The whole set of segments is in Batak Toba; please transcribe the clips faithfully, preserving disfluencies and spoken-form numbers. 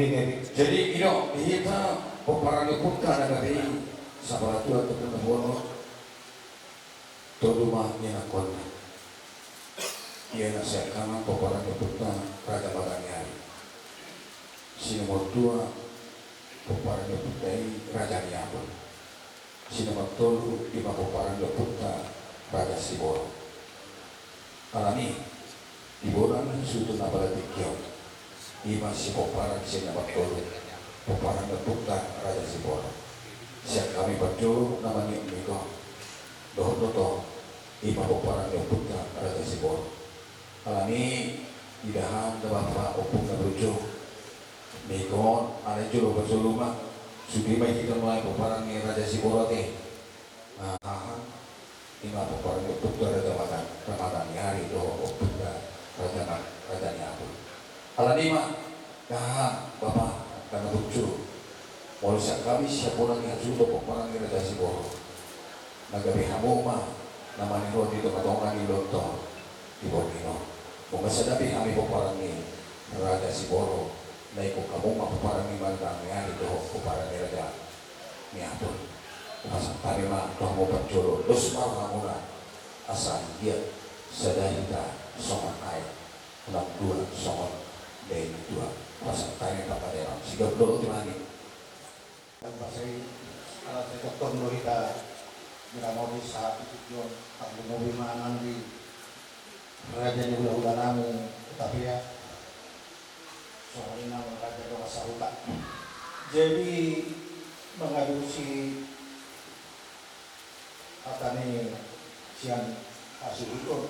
Jadi i do di hita pomparan ni ompunta na gabe i, Sapala Tua Tompung Bono, tolu ma ianakhonna. Ia na siangkangan pomparan ni ompunta Raja Mataniari. Si nomor dua pomparan ni ompunta i Raja Niapur. Si nomor tolu i ma pomparan ni ompunta Raja Siboro. Alani i, di bona ni hasuhuton na pala tingki on, i ma sipomparan sian nomor tolu, pomparan ni ompunta Raja Siboro. Sian hami parjolo na maniop ni ho, dohot do ho, i ma pomparan ni ompunta Raja Siboro. Alani i, didahan da bapa ompung na burju. Mingkon, alai jolo parjolo ma, sude ma hita nuaeng pomparan ni Raja Siboro ate. Nah, aha, i ma pomparan ni ompunta Raja Matan, Raja Mataniari dohot ompunta Raja Na-, Raja Niapur. Alani i ma, dahan, bapa, angka na burju. Molo sian hami sian bona ni hasuhuton pomparan ni Raja Siboro, na gabe hamu ma na manirot di tongatonga ni ulaonta on, di borngin on. Nunga sada pe hami pomparan ni Raja Siboro, na ingkon hamu ma pomparan ni Mataniari dohot pomparan ni Raja Niapur. Pasahat hami ma tu hamu parjolo, dos ma rohamuna, asa anggiat sada hita songon aek, unang dua songon dainang dua. Pasahat hami pangkataion, sigap dohot imani. Tangkas i, ala sai tongtong do hita diramoti sahat tu tujuan, tarlumobi ma nang di raja ni hulahula nami Hutapea, songon i nang raja dongan sahuta. Jadi mangalusi hata ni sian hasuhuton,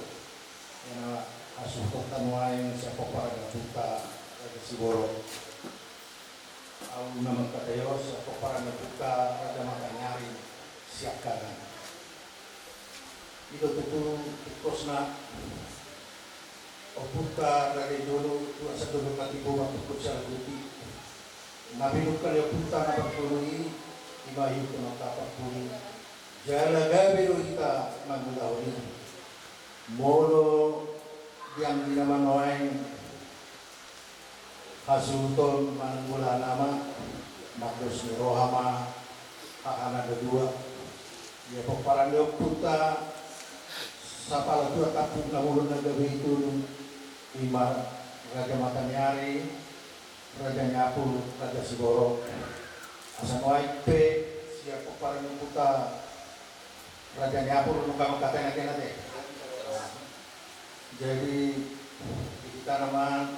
ia na hasuhutonta nuaeng sian pomparan ni ompunta Raja Siboro. Ahu na mangkatai on sian pomparan ni ompunta Raja Mataniari siangkangan. I do tutu tingkosna, ompunta na di jolo, tu asa dolok na timbo, mangkungkun sian guti. Na pinungka ni ompunta na parjolo i, i ma ihuthon angka parpudi. Jala gabe do hita mangulahon i. Molo di anggina ma nuaeng hasuhuton manang bolana ma, mardos ni roha ma hahana na dua. Ia pomparan ni ompunta Sapala Tua Tampuk na molo na gabe i tutu, i ma Raja Mataniari, Raja Niapur, Raja Siboro. Asa nuaeng pe sian pomparan ni ompunta Raja Niapur nunga mangkatai na kena te. Jadi di hita nama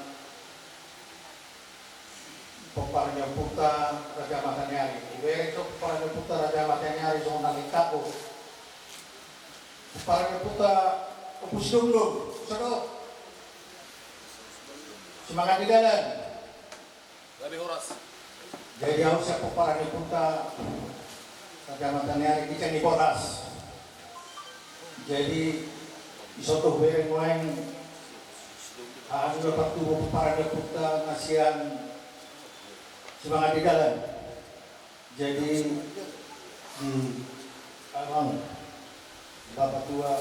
pomparan ni ompunta Raja Mataniari. Ibereng do pomparan ni ompunta Raja Mataniari songon na lengkap do. Pomparan ni ompunta Ompu Sidongdong, asa do. Semangat di dalan. Gabe horas. Jadi ahu sian pomparan ni ompunta Raja Mataniari, Kijang ni Borhas. Jadi dison do hubereng nuaeng aha do na partubu pomparan ni ompunta na sian Semangat di Dalan. Jadi di abang, bapa tua,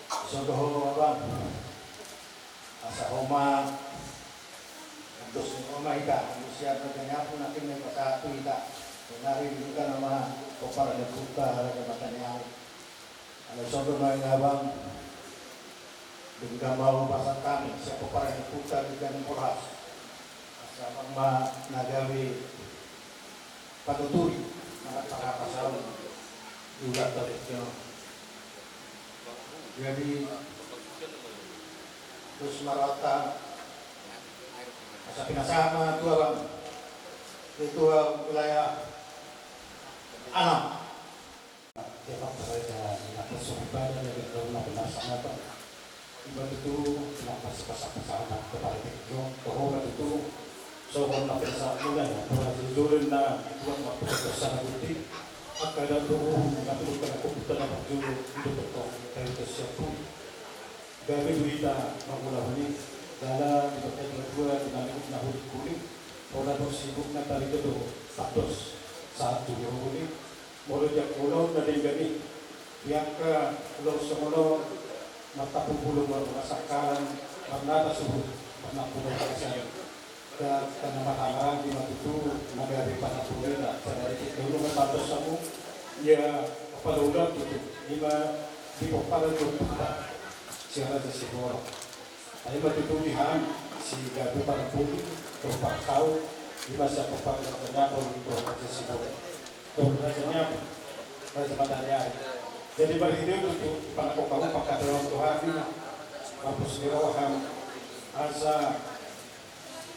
dison do ho abang, asa ho ma, dos ni ho ma hita, dos sian Raja Niapur nangkin na dipasahat tu hita. Sonari di hita nama pomparan ni ompunta Raja Mataniari. Alai songon i ma abang, denggan ma hupasahat hami sian pomparan ni ompunta Kijang ni Borhas, asa abang ma na gabe panuturi, manang parhapasahaton di ulaonta tingki on. Jadi dos ma rohanta, asa pinasahat ma tu abang, ketua wilayah Anam. Dia bang pada dia nak bersumpah dan dia nak bersumpah. Ima tutu, na pasahat-pasahat na kepala tingki on, toho ma tutu, songon na pasahat muna, na pasahat jujur na, buat ma pasahat sana guti, angka na tuhu, na tuhu kana kuputan na parjolo, untuk bertong, dari kesiapun. Gabe do hita mangulahon i, jala di parjolo dua, di na hulik-hulik, ora do sibuk na tali do, sahat tu hulik, molo di angka ulaon na denggan i, di angka ulaon songon on, martampuk bulung, marmula sangkalan, marnata suhut, marnampuna harajaon. Tanda marhamaranggi ma tutu na gabe panampunina, sadari tingki dulu ma pantas samu, ia padaulaon tutu, ima di pomparan jompunta, si Raja Sihorong. Ai ma tutu di hami, si gabe panampuni, dompak hau, ima sian pomparan Raja Niapang, dompak Raja Sihorong. Raja Niapang, Raja Mataniari. Jadi marhite on tutu, panangkok hamu pangkataion tu hami, mampus ni roham, asa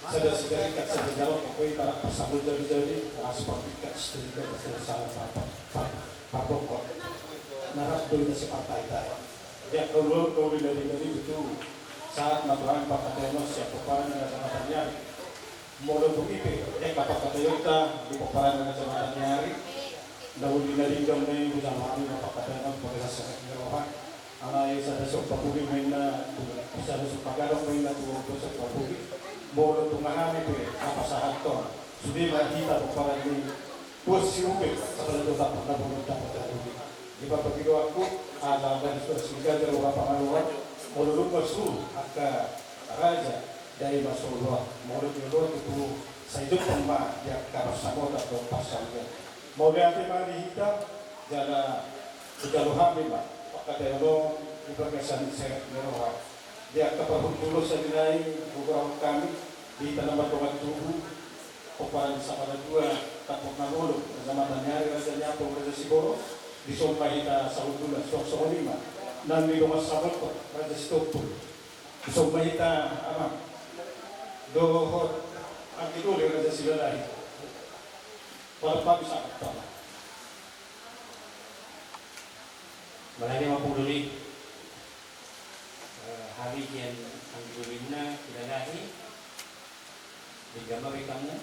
sada sidarika sada jalo, pokokna hita rap parsahut jalo-jalo, asa partingkat sidarika sada salah papa, papa, papa, papa. Na rap do hita sipartai-tai. Di angka ulaon na uli na denggan i tutu, sahat ma tu hami pangkataion on sian pomparan ni Raja Mataniari. Molo tung i pe, di angka pangkataionta di pomparan ni Raja Mataniari, na uli na denggan ma i, hujalo hami ma pangkataion on, pangkataion on. Alai sada siompat pulu ma inna, sada siompat gadong ma inna tu, tu siompat pulu. Molo tung hami pe, na pasahathon, sude ma hita pomparan ni Tuan Sirupe, sapadan do dapot na bolon dapot na duli. Di parpakidoanku, ala dari Tuan Singgaja roha pangaluan, molo dung ma suru angka raja, dai ma soloan, molo di oloan tutu sai jumpang ma di angka parsamotan dohot parsaulian. Mauliate ma di hita, jala hujalo hami ma pangkataion on di bagasan serep ni roha. Di angka parhundulon sahali nai, hugoarhon hami, di hita na mardongan tubu, pomparan ni Sapala dua, Dapot na Bolon, Raja Mataniari, Raja Niapang, Raja Sihorong, dison ma hita sahundulan, suang songon i ma nang di dongan samotor, Raja Sitompul, dison ma hita, amang, dohot anggi doli, Raja Silalahi. Pada pagi sangat pala. Mauliate ma, Amang Doli. Eh, hami sian anggi doli na Silalahi, denggan ma be hamu,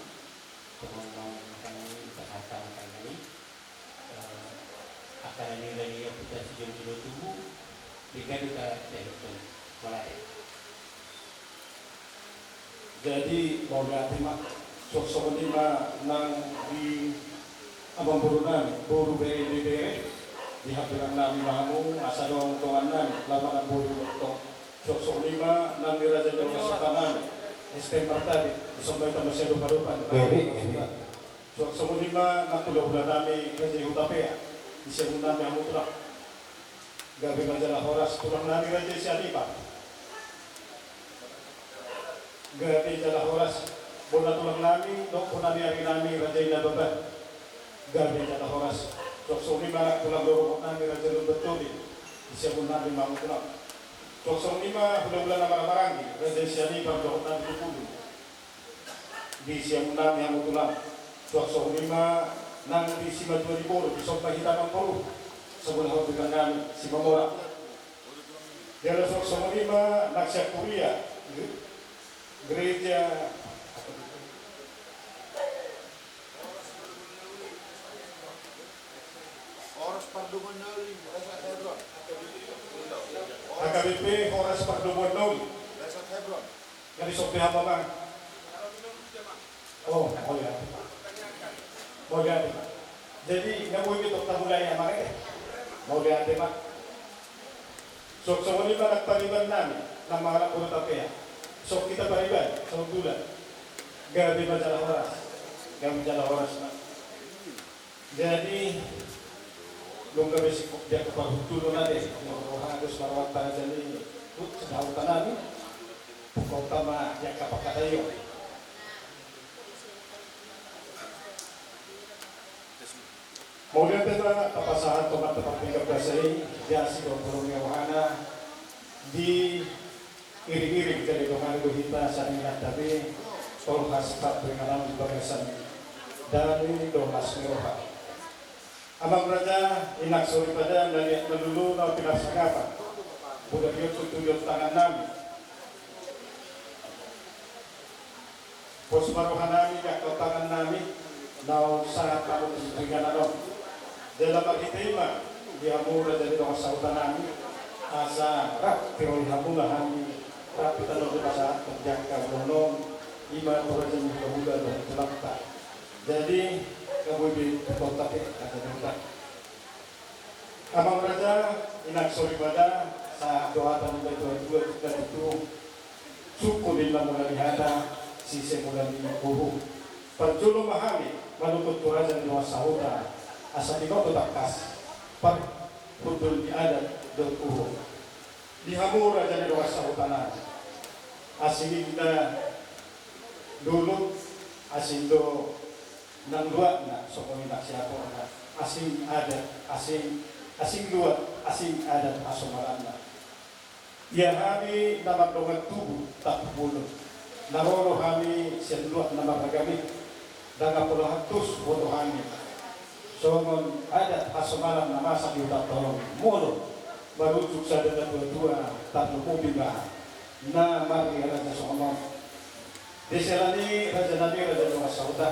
songon na hami pasahat ma hami. Eh, angka na nilehon ni ompunta sijolojolo tubu, denggan do hita sahat tu. Mauliate. Jadi, mauliate ma, suang songon i ma nang di amangboru nami, boru, bere, ibebere, di hambirang nami ma hamu, asa adong dongan nami, laho manamboli tong. Suang songon i ma nang di raja ni dongan sahuta nami, S T M Martabit, dison ma hita masidopadopan. Bere, bere. Suang songon i ma nang hulahula nami, raja ni Hutapea, di siamun nami hamu tulang. Gabe ma jala horas tulang nami, raja i Sianipar. Gabe jala horas bona tulang nami, dohot bona ni ari nami, raja i Nababan. Gabe jala horas. Suang songon i ma nang tulang rorobot nami, raja Lumban Tobing, di siamun nami ma hamu tulang. Suang songon i ma hulahula na marhamaranggi, raja i Sianipar dohot Nabitupulu, di siamun nami hamu tulang. Suang songon i ma nang di simatua ni boru, dison ma hita mamboru, sabola hambirang nami Simamora. Jala suang songon i ma nang sian kuria, ge-, gereja, Horas Pardomuan na Uli, H K B P Horas Pardomuan na Uli. Jadi sopi apa, Bang? Oh, mauliate. Mauliate. Jadi, nga boi be tong tamulai, Amang, e? Mauliate, Bang. Suang songon i ma nang pariban nami, na mangalap boru Tapea. Suang hita pariban, sahundulan. Gabe ma jala horas. Gabe jala horas, Bang. Jadi, dung gabe singkop di angka parhundulon, ate, molo hados marwanta raja ni, tu, sada huta nami, pukauta ma di angka pangkataion. Mauliate ma tapasahat tu Amanta Pardenggan Basa i, di asi dohot holong ni rohana, di iring-iring jadi dongani do hita saringan tabe, tolhas pardengganon di bagasan dame dohot las ni roha. Amang raja, inang soripada, na liat na lolo, na pinarsangap, molo di on tutu di on tangan nami. Pos ma roha nami, di angka on tangan nami, naung sahat hamu tu inganan on. Jala marhite i ma, di hamu raja ni dongan sahuta nami, asa rap tiroi hamu ma hami, rap hita na dipasahat di angka ulaon on, i ma tu raja ni hulahula dohot tulangta. Jadi, nga boi be tong tapea, raja ni huta. Amang raja, inang soripada, sahat do hata ni natuatua, tutu. Sungkun ninna mula ni hata, Sise mula ni uhum. Parjolo ma hami manungkun tu raja ni dongan sahuta asa binoto tangkas parhundul ni adat dohot uhum. Di hamu raja ni dongan sahuta nami, asing inda lulut, asing do nang luatna, songon i nang siaporna, asing adat, asing, asing luat, asing adat hasomalanna. Ia hami na mardongan tubu Tampubolon, na ro do hami sian luat na marragam i, ndang pola hantus boto hami. Songon adat hasomalan na masa di hutanta on, molo marujung sada na tua-tua, tarlumobi ma na marria raja songon on. Di siala ni i raja nami, raja ni dongan sahuta,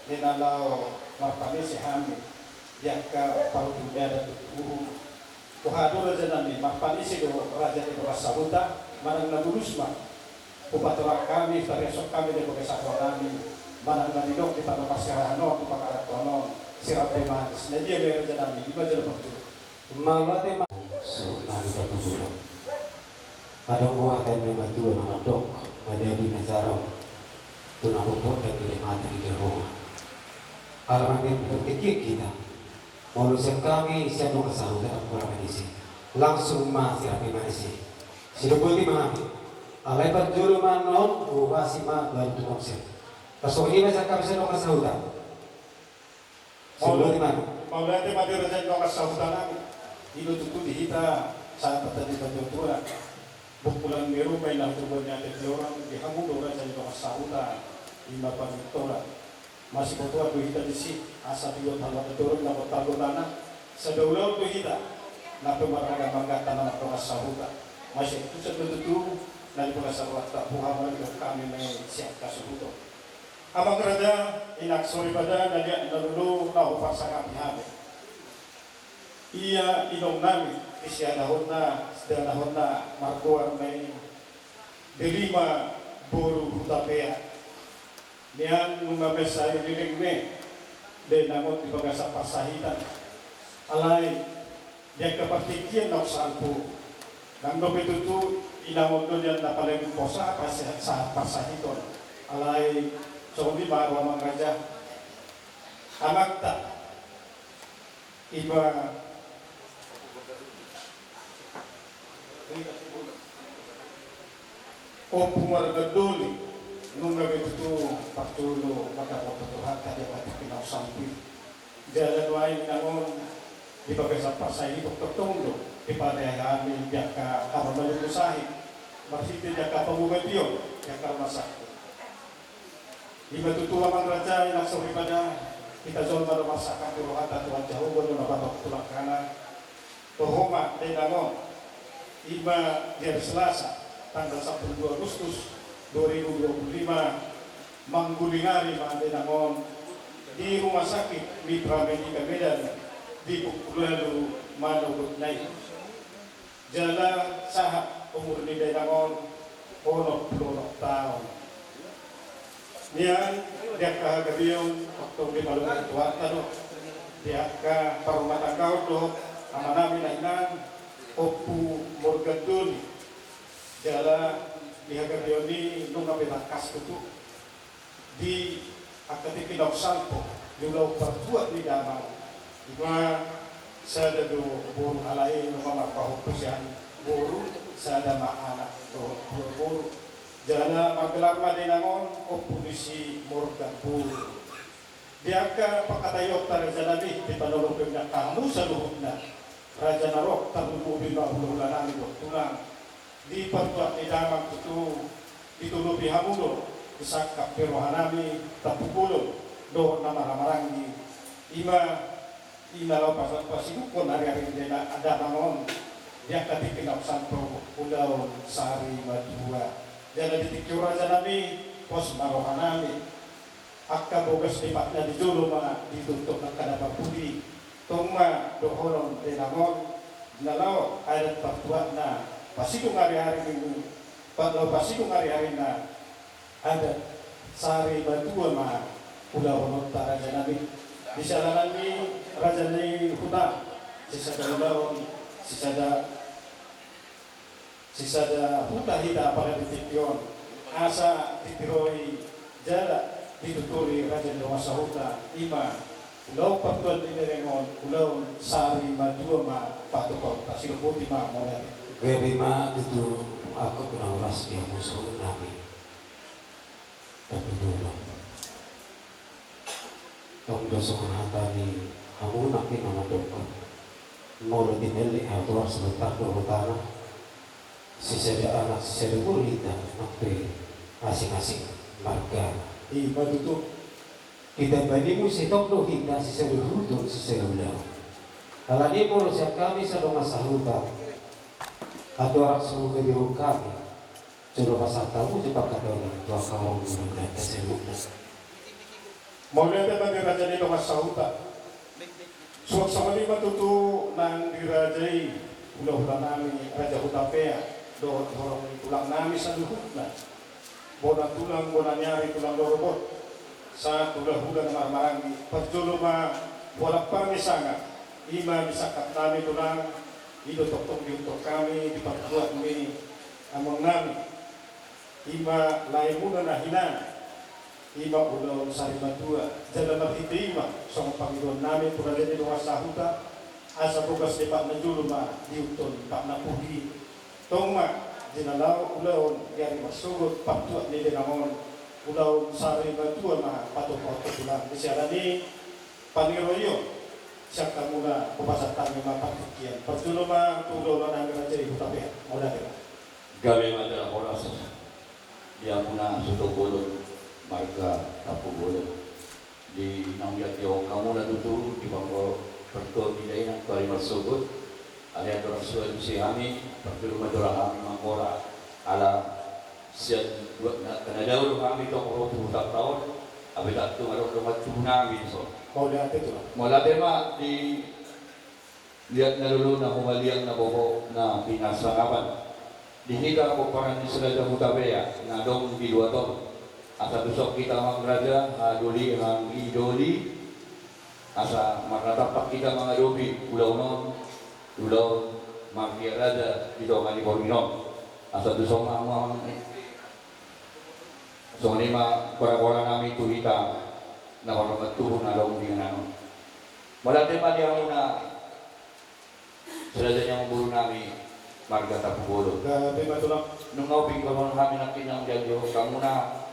di na laho marpanise hami di angka parhundul ni adat dohot uhum. Boha do raja nami, marpanise do raja ni dongan sahuta, manang na bulus ma hupatorang hami, tariashon hami di bagasan roha nami, manang na nidok di tano parserahan on, di pangarantoan on, sirapi manis. Na dia ma i raja nami, ima jolo parjolo. Mauliate ma. So, nami Tampubolon. Adong do hata ni natuatua na mandok, madabu na jarang, tu na bobot dan tidak mati di Jahowa. Alana berpikir kita, molo sian hami sian dongan sahuta, pola manise, langsung ma sirapi manise. Sidoboti ma hami. Alai parjolo ma annon, huhuasi ma baru tu konsep. Pas songon i ma sian hami sian dongan sahuta. Mauliate ma. Mauliate ma di raja ni dongan sahuta nami. I do tutu di hita sahat di natuatua. Bungkulan ni ruma i na tubuan ni ate ni orang, di hamu do raja ni dongan sahuta, ima pangintoran. Masibotoan do hita disi, asa di luat haluat ni toru na bortalgotana, sada ulaon do hita, na pe marragam anggota na mardongan sahuta. Masiantusan do tutu, na di bagasan rohanta, boha ma na didok hami ma i sian hasuhuton. Amang raja, inang soripada, na liat na lolo na huparsangapi hami. Ia inong nami, di siadahonna, sidanahonna margoar ma i Delima boru Hutapea. Nian nunga mesa i leleng ni dainang on di bagasan parsahiton. Alai di angka partingkian na salpu, ndang dope tutu inang on do nian na paling posa sahat parsahiton. Alai songon i ma ro amang raja, amanta, iba Ompu marga Doli, nunga be tutu parjolo mardapot tu Tuhanta di angka tingki na salpu i. Jala nuaeng inang on di bagasan parsahiton tongtong do dipareai hami di angka hamalumon sahit, marhite di angka pangubation di angka rumah sakit. Ima tutu amang raja, inang soripada, hita jolma do marsangkap di rohanta, Tuhan Jahowa do na patok tu langkana. Toho ma dainang on, ima di ari Selasa, tanggal sampulu dua Agustus dua ribu dua puluh lima, mangguling ari ma dainang on di Rumah Sakit Mitra Medica Medan di pukul ualu manogotna i. Jala sahat umur ni dainang on onom pulu onom taon. Nian di angka hagabeon, tongtong dipaluhon Tuhanta do, di angka parrumatanggaon dohot amanami na inang, Ompu Morgan Doli. Jala di hagabeon i nunga be tangkas tutu di angka tingki na salpu, di ulaon partuat ni damang. Ima sada do boru, alai nunga marpahompu sian boru, sada ma anak dohot dua boru. Jala margelar ma dainang on Ompu ni si Morgan boru. Di angka pangkataionta raja nami, di panolong pe di angka hamu saluhutna, raja na ro, tarlumobi ma hulahula nami dohot tulang. Di partuat ni damang tutu, ditolopi hamu do, disangkap pe roha nami, Tampubolon dohot na marhahamaranggi. Ima i na laho pas-, pasidukkon ari-ari ni da-, damang on di angka tingki na salpu, ulaon sari matua. Jala di tingki on raja nami, pos ma roha nami. Angka bogas ni patna di jolo ma dituntun angka na parpudi. Tong ma dohonon dainang on, na laho adat partuatna pasidung ari-ari ni, pa-, laho pasidung ari-arina adat sari matua ma ulahononta raja nami. Di siala ni i raja ni huta, sisada ulaon, sisada Sisada huta hita apala di tingki on, asa ditiroi Jala dituturi raja ni dongan sahuta, ima ulaon partuat ni dereng on, ulaon sari matua ma patupaonta. Silop boti ma, mauliate. Gabe ma tutu, angkup na horas di hamu suhut nami. Tapi dulu. Tong do songon hata ni hamu nangkin na mandok. Molo tinelli hatuan sebentar do hutana. Sisada anak sisada boru hita, nang pe asing-asing marga. Ima tutu. Hita bani muse tong do hita sisada huton sisada ulaon. Alani molo sian hami sadongan sahuta. Hatuan songon na dihut hami. Jolo pasahat hamu tu pangkataion tu angka holong ni Debata saluhutna. Mauliate ma di raja ni dongan sahuta. Suang songon i ma tutu nang di raja i, hulahula nami raja Hutapea, dohot holong ni tulang nami saluhutna. Bona tulang, bona ni ari, tulang ni horbo. Sahat hulahula na marhahamaranggi, parjolo ma hualap hami sanga, ima disangkap nami tulang, i do tongtong dihuthon hami, diparbuat ni amang nami. Ima laemuna na hinan, ima ulaon sari matua, jala marhite i ma songon pangidoan nami tu raja ni dongan sahuta, asa bogas ni patna julu ma dihuthon patna puhi. Tong ma di na laho ulaon di ari marsogot partuat ni dereng on, ulaon sari matua ma patupaonta tulang. Di siala ni pangidoan i, sian hamuna hupasahat hami ma partingkian. Parjolo ma tu hulahula nami raja i Hutapea. Mauliate ma. Gabe ma jala horas di hamuna suhut bolon, marga Tampubolon. Di naung dihatahon hamuna tutu di panggo partuat ni dainang tu ari marsogot. Alai andorang so adong hami, parjolo ma jolo hami manggora. Ala sian dua na, na daur hami tong ro tu hutanta on. Abe tantu adong dongan tubu nami so. Mauliate tulang. Mauliate ma di liat na lolo, na humaliang, na bobo, na pinasangapan. Di hita pomparan ni si Raja Hutapea na adong di luat on. Asa tuson hita amang raja, haha doli, haha i doli. Asa marnatampak hita mangadopi ulaon on, ulaon marria raja di tonga ni borngin on. Asa tuson ma hamu amang. Songon i ma gora-gora nami tu hita na mardongan tubu na adong di inganan on. Mauliate ma di hamuna si raja ni amangboru nami marga Tampubolon. Gabe ma tulang. Nunga hupingkon hami nangkin naung dialihon hamuna.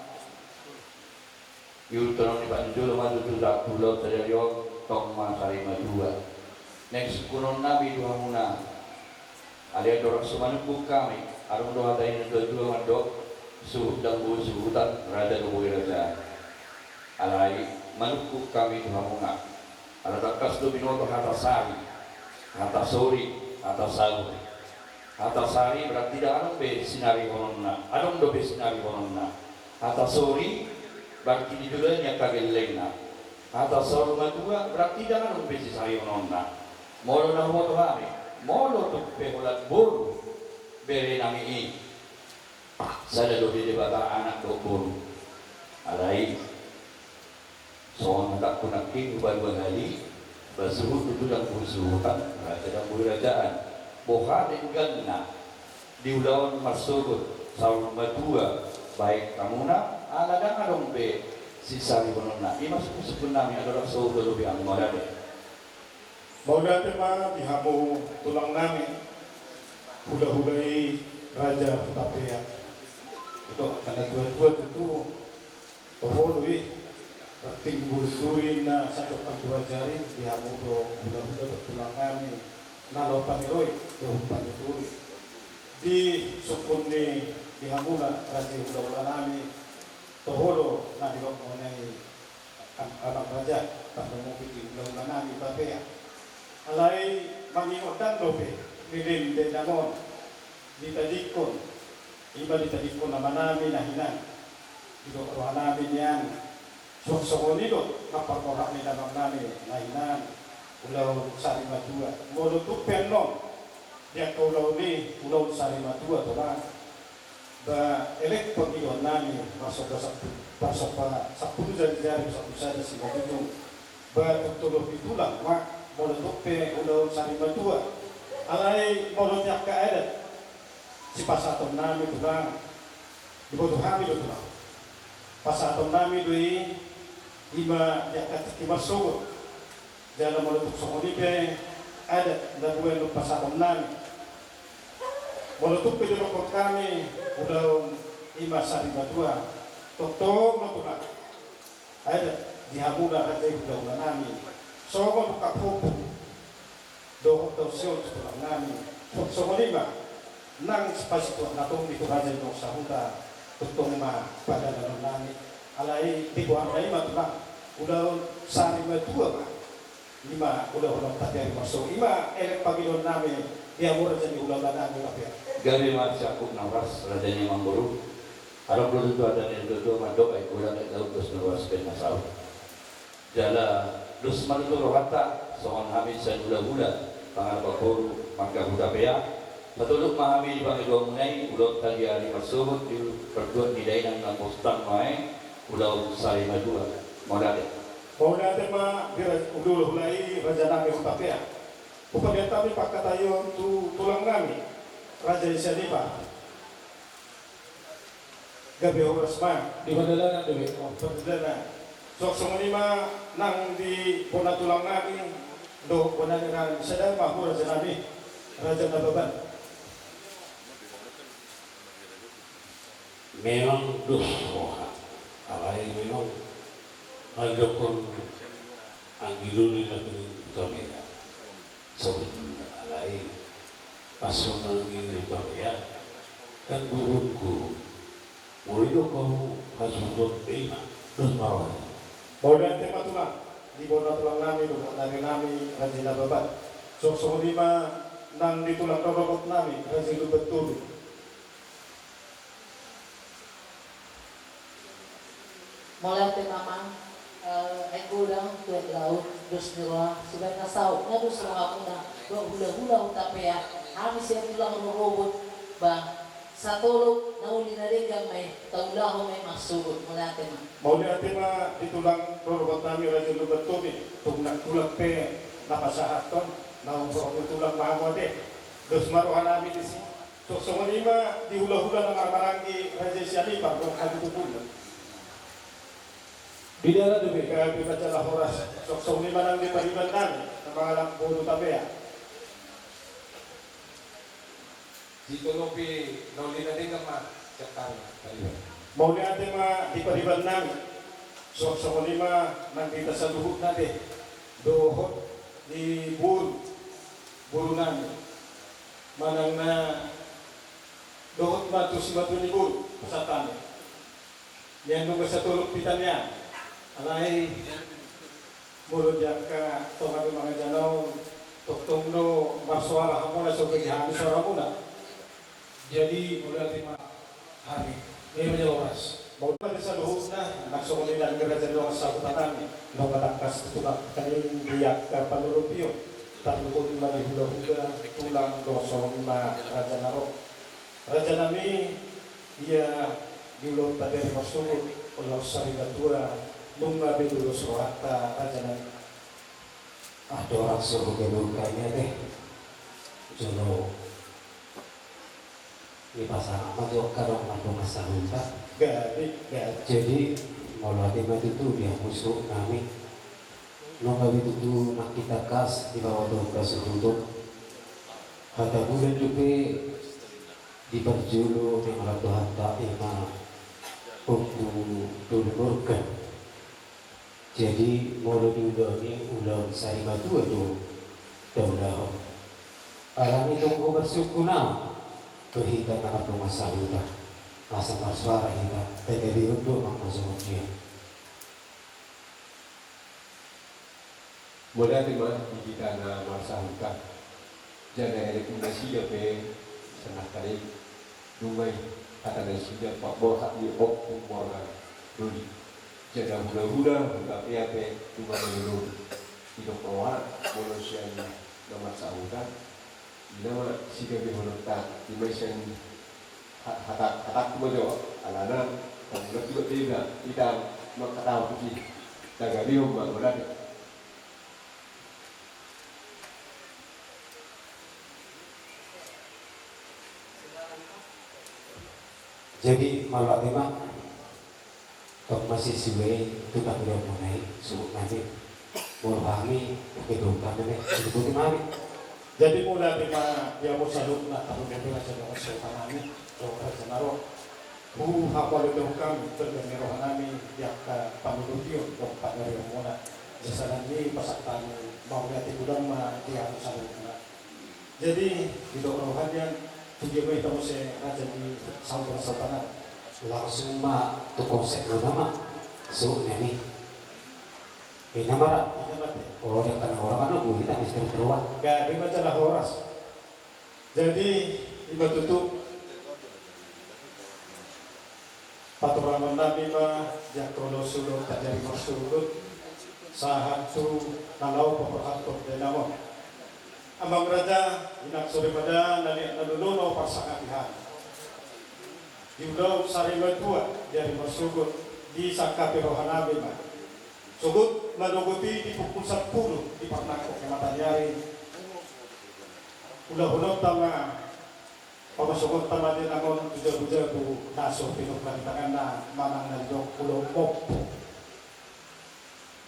Ihuthon ni panjolo ma tutu tu ulaon sadari on, tong ma sari matua. Next, huhut nami tu hamuna. Alai andorang so manungkun hami, adong do hata ni natua-tua mandok, suhut ndang boi suhutan, raja do boi rajaan. Alai manungkun hami tu hamuna. Ala tangkas do binoto hata sari, hata sori, hata saur. Hata sari berarti ndang adong be sinarihononna, adong dope sinarihononna. Hata sori berarti didolani angka gellengna. Hata saur matua berarti ndang adong be sisarihononna. Molo na huboto hami, molo tung pe holan boru bere nami i, sada do di Debata anak dohot boru. Alai songon hatangku nangkin hupaduahali, ba suhut tutu ndang boi suhutan, raja ndang boi rajaan. Boha dengganna di ulaon marsogot saur matua baen hamuna, ala ndang adong be sisarihononna. I ma sungkunsungkun nami, andorang so hudodopi hamu, mauliate. Mauliate ma di hamu tulang nami, hulahula i Raja Hutapea. Ito, angka natuatua tutu, toho do i, tinggur suri na sandok pantua jari, di hamu do hulahula dohot tulang nami, na laho paniroi dohot panituri. Di sungkun ni di hamuna raja i hulahula nami, toho do na didok muna i, am-, amang raja, tarlumobi di hulahula nami Hutapea. Alai mangingot ndang dope leleng dainang on ditadingkon, ima ditadingkon amanami na hinan. Didok rohanami nian, suang songon i do na parhorhon ni damangnami na hinan, ulaon sari matua. Molo tung pe annon di angka ulaon i, ulaon sari matua tulang. Ba elek pangidoannami, marsomba sampulu, marsomba sampulu jari-jari, sampulu sada simanjujung. Ba tongtong lobi tulang ma, molo tung pe ulaon sari matua. Alai molo di angka adat, sipasahatonnami tulang, diboto hami do tulang. Pasahaton nami do i, ima di angka tingki marsogot. Jala molo tung songon i pe adat na buan do pasahaton nami. Molo tung pe didokkon hami ulaon ima sari matua, tongtong do tulang. Adat di hamuna raja i hulahula nami. Songon ungkap hompu dohot do sion tu tulang nami. Songon i ma nang sipasituak na tong di tu raja i dohot sahuta, tongtong ma padalanon nami. Alai di goarna i ma tulang, ulaon sari matua ma. Ima hulahula Hutapea i ma. So ima elek pangidoan nami di hamu raja ni hulahula nami Hutapea. Gabe ma sangkut na horas raja ni amangboru. Adong do tutu hata ni natuatua mandok, aek godang aek laut, dos na ruas baen na saut. Jala dos ma tutu rohanta songon hami sian hulahula pangarantoan boru marga Hutapea. Satolop ma hami di pangidoanmuna i, ulaonta di ari marsogot di partuat ni dainang na mustang ma i, ulaon sari matua. Mauliate. Mauliate ma di ra-, hulahula i raja nami Hutapea. Hupadiat hami pangkataion tu tulang nami raja i Sianipar. Gabe horas ma. Di padalanan do be. Oh, padalanan. Suang songon i ma nang di bona tulang nami dohot bona ni nami, sada ma hamu raja nami, Raja Nababan. Memang dos roha, alai memang mandokkon anggi doli na tuning Hutapea. Songon i ma alai pas songon i do Hutapea, kan gurungku. Molo didok hamu hasuhuton pe ima, dos ma roha. Mauliate ma tulang, di bona tulang nami dohot bona ni nami Raja Nababan. Suang songon i ma nang di tulang rorobot nami Raja Lumban Tolu. Mauliate ma amang, eh, aek godang tu aek laut, dos ni roha, sibaen na saut, na dos rohamuna, dohot hulahula Hutapea, hami sian tulang rorobot, ba, satolop na uli na denggan ma i, taulahon ma i marsogot, mauliate ma. Mauliate ma di tulang rorobot nami Raja Lumban Tolu, tung nang tulang pe na pasahathon, naung ro tu tulang ma hamu ate, dos ma roha nami disi. Suang songon i ma di hulahula na marhamaranggi raja i Sianipar dohot hatutubuan. Di dalan do be. Gabe ma jala horas. Suang songon i ma nang di pariban nami na mangalap boru Hutapea. Sitolopi na uli na denggan ma sian hami pariban. Mauliate ma di pariban nami. Suang songon i ma nang di hita saluhutna be dohot di boru, boru nami. Manang na dohot ma tu simatua ni boru, pasahat hami. Nian nunga satolop hita nian. Alai molo di angka tonga ni mangajanau, tongtong do marsoara hamuna, so bege hami soaramuna. Jadi mauliate ma hami. Gabe ma jala horas. Mauliate ma di saluhutna, nang songon i nang di raja ni dongan sahuta nami, nunga tangkas tutu nangkaning di angka pangurupion, tarlumobi ma di hulahula, tulang, dohot songon i ma raja na ro. Raja nami, ia di ulaonta di ari marsogot, ulaon sari matua, nunga be dos rohanta raja nami. Ah, dorang so hugabe hami ate. Jolo dipasangap ma jo angka dongan sahuta. Gabe, gabe. Jadi mauliate ma tutu di hamu suhut nami. Nunga be tutu nangkin tangkas dipabotohon hasuhuton. Hata bulan dope di parjolo ni angka Tuhanta, ima Ompu Doli Morgan. Jadi molo di ulaon i, ulaon sari matua do taulahon. Alani tong ho marsukkun au tu hita na mardongan sahuta, asa marsoara hita, tagabehon do amang na songon dia. Mauliate ma di hita na marsahuta. Jala elek ni nasida pe sian nangkaning, dung ma i hata nasida, paborhat ni Ompu Morgan Doli. Jala hulahula Hutapea pe nunga malolobi. Didok roha molo sian na marsahuta, i nama sigabehononta, i ma sian ha-, hata, hatangku ma jo, alana, tanggulan juga beda, hita mangkatahon tusi, tagabehon ma, mauliate. Jadi, mauliate ma. Tong masisiwe tu pangulon muna i, suhut nami. Molo hami, oke, dongka nami, suhut nami. Jadi mula di ma dia mo saluhutna, tahu dia bela jadi orang sultan nami, orang raja naro. Hu hapal dongka nami, terdengar roha nami, dia ke pangudution, dongka dari muna. Jasalan ni pasak tani, mau lihat itu dan ma dia mo saluhutna. Jadi, didok roha nian, tu dia ma hita muse raja ni Sautan-sautan. Langsung ma tu konsep muna ma. Suhut nami. Ina mara. Ina mara. Oh, dia kena orang kan, oh, kita mesti berdoa. Gak, dia baca lah horas. Jadi, ima tutu. Paturangon nami ma, jangkon na sulo tajari marsugut, sahat tu na laho paborhathon dainang on. Amang raja, inang soripada, na liat na lolo na huparsangapi hami. Di ulaon sari matua, jari marsugut, disangkapi roha nami ma. Suhut manogot i di pukul sampulu, di parnangkok ni mata ni ari. Ulahononta ma, pamasongonta ma dainang on tu jabu-jabu na so pinungka ni tanganna manang na didok ulaon mompo.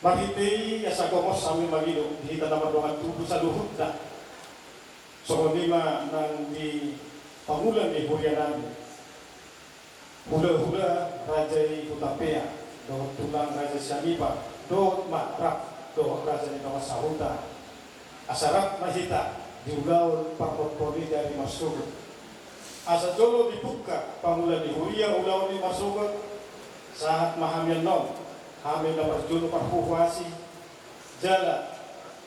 Marhite i asa gomos hami mangido di hita na mardongan tubu saluhutna. Songon i ma nang di pangula ni huria nami. Hula-hula raja i Hutapea, dohot tulang raja Sianipar, dohot ma rap, dohot raja ni dongan sahuta. Asa rap ma hita di ulaon parmompon i jari marsugut. Asa jolo dipungka pangula ni huria ulaon i marsugut, sahat ma hami annon, hami na parjolo parhuhuasi, jala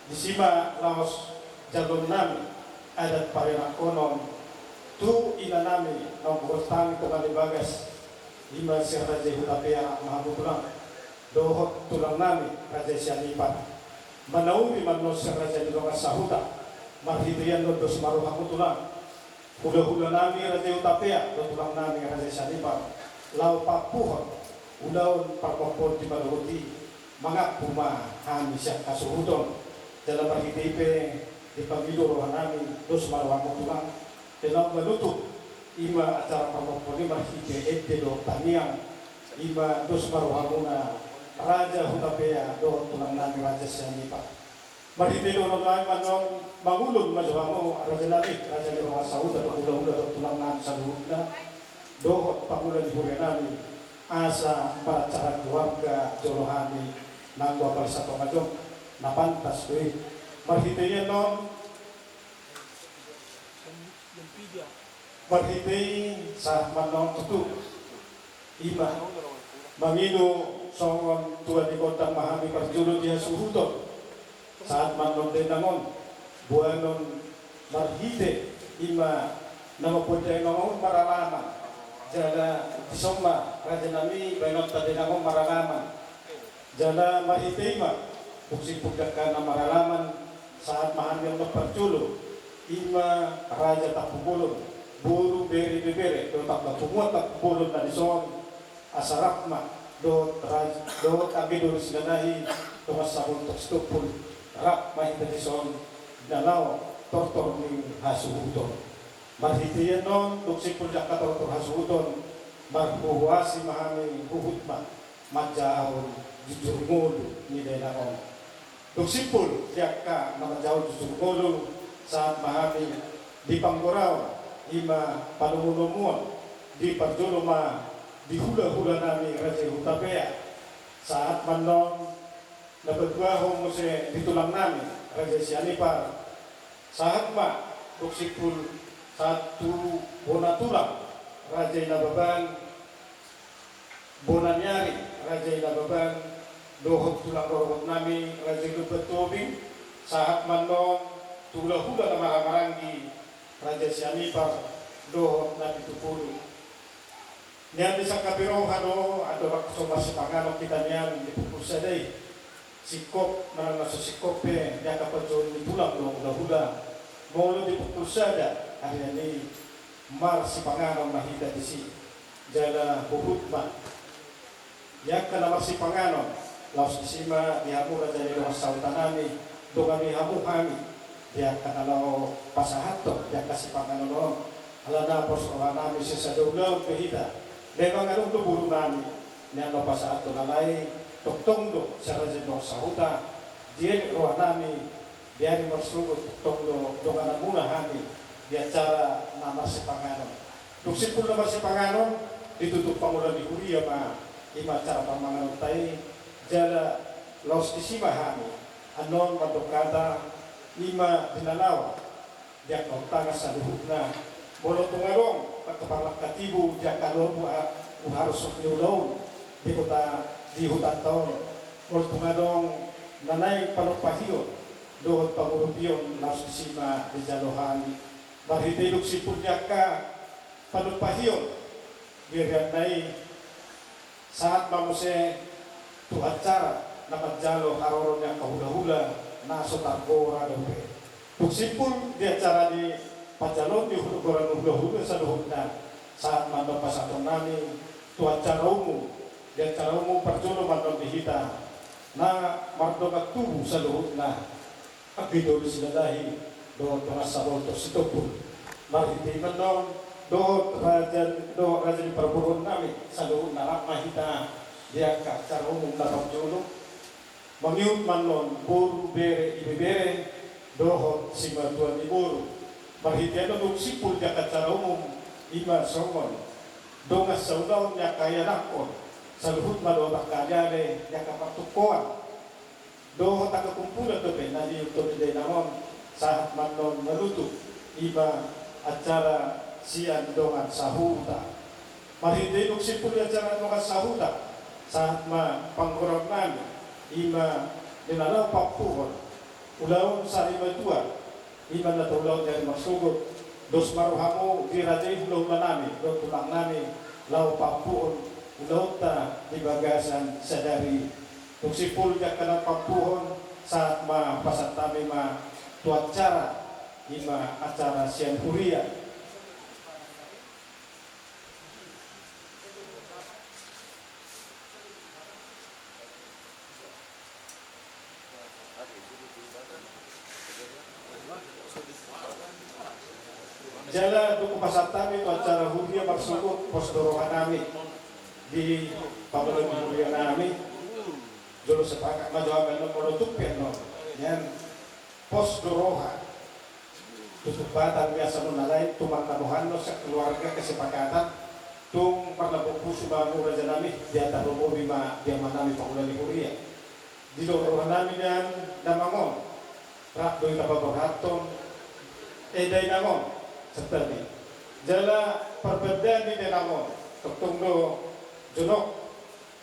disi ma laos jaloon nami adat parenakhonon tu ina nami naung goar tangi tonga ni bagas, ima si raja i Hutapea, ma hamu tulang, dohot tulang nami raja i Sianipar. Manauli ma annon si raja ni dongan sahuta, marhite i annon dos ma rohamu tulang. Hula-hula nami raja i Hutapea, dohot tulang nami raja i Sianipar, laho paampuhon ulaon parmompon di manogot i, mangampu ma hami sian hasuhuton. Jala marhite i pe dipangido roha nami, dos ma rohamu tulang. Di na manutup ima acara parmompon i marhite ende dohot tangiang, ima dos ma rohamuna raja Hutapea dohot tulang nami raja Sianipar. Marhite dohonon nami annon, mangulon ma jo hamu raja nami, raja ni dongan sahuta dohot hula-hula dohot tulang nami saluhutna, dohot pangula ni huria nami, asa maracara keluarga jolo hami nanggo apala satonga jom, na pantas do i. Marhite i annon, marhite i sahat ma annon tutu. Ima mangido songon tua ni gondang ma hami parjolo di hasuhuton. Sahat ma annon dainang on, boanon marhite ima na mamboan dainang on maralaman. Jala dison ma raja nami baenonta dainang on maralaman. Jala marhite i ma, dung simpul di angka na maralaman, sahat ma hami annon parjolo, ima raja Tampubolon, boru, bere, ibebere, dohot angka punguan Tampubolon na dison, asa rap ma dohot raj-, dohot anggi doli silalahi, dongan sabontok situmpul, rap ma hita dison, na laho tortor ni hasuhuton. Marhite i annon, dung simpul di angka tortor hasuhuton, marhuhuasi ma hami, huhut ma manjahahon jujur ngolu ni dainang on. Dung simpul di angka na manjahahon jujur ngolu, sahat ma hami di panggoraon, ima panomunomuon, di parjolo ma di hulahula nami raja i Hutapea, sahat ma annon na paduahon muse di tulang nami raja i Sianipar, sahat ma dung simpul sahat tu bona tulang raja i Nababan, bona ni ari raja i Nababan, dohot tulang rorobot nami raja i Lumban Tobing, sahat ma annon tu hulahula na marhahamaranggi raja i Sianipar dohot Napitupulu. Nian disangkapi roha do, andorang so marsipanganon hita nian di pukul sada i. Singkop manang na so singkop pe, di angka panjouon ni tulang dohot hulahula. Molo di pukul sada, ari ni marsipanganon ma hita disi. Jala huhut ma. Di angka na marsipanganon, laos disi ma di hamu raja ni dongan sahuta nami, dongani hamu hami, di angka na laho pasahathon, di angka sipanganon on, alana pos roha nami sisada ulaon pe hita, memang adong do boru nami, Nian ma pasahathon, alai tongtong do sian raja ni dongan sahuta, dielek rohanami di ari marsogot, tongtong do dongananmuna hami di acara na marsipanganon. Dung simpul na marsipanganon, ditutup pangula ni huria ma, i ma acara parmanganonta i, jala laos disi ma hami annon mandok hata, i ma di na laho di angka on tangan saluhutna. Molo tung adong angka parlangka tibu di angka lobu a, huharusok ni ulaon di huta, di hutanta on, molo tung adong na naeng panumpahion dohot pangurupion, laos disi ma dijalo hami. Marhite dung simpul di angka panumpahion di ari na i, sahat ma muse tu acara na manjalo haroro ni angka hulahula na so targora dope. Dung simpul di acara ni panjaloon ni hula-, goran hulahula saluhutna, sahat ma annon pasahatonnami tu acara umum, di acara umum parjolo ma annon di hita na mardongan tubu saluhutna. Anggi tolu silalahi dohot dongan saboltok sitompul. Marhite i ma annon dohot raja, dohot raja ni parboruonnami saluhutna, rap ma hita di angka acara umum na parjolo. Mangihut ma annon boru, bere, ibebere dohot simatuan ni boru. Marhite annon dung simpul di angka acara umum, i ma songon dongan saulaon ni angka ianakhon saluhutna dohot angka aleale ni angka partungkoan dohot angka kumpulan dope na niulahon dainang on, sahat ma annon manutup i ma acara sian dongan sahuta. Marhite i dung simpul di acara dongan sahuta, sahat ma panggorarnami, i ma di na laho paampuhon ulaon sarimatua, i ma na taulahon di ari marsogot. Dos ma rohamu di raja i hulahulanami dohot tulangnami laho paampuhon ulaonta di bagasan sadari i. Dung simpul di angka na paampuhon, sahat ma pasahatonnami ma tu acara, i ma acara sian huria. Jala dung hupasahat hami tu acara huria marsogot, pos do rohanami di pangula ni hurianami. Jolo sepakat ma jo hami annon, molo tung pe annon, nian, pos do roha. Tutup batal biasa non, alai tung marnabohan non sekeluarga kesepakatan, tung marlambok pusu ma hamu rajanami, diantar robobi ma di amanami pangula ni huria. Didok rohanami nian damang on, rap do hita paborhathon, eh, dainang on, santabi. Jala parbandaan ni dainang on, tongtong do jonok.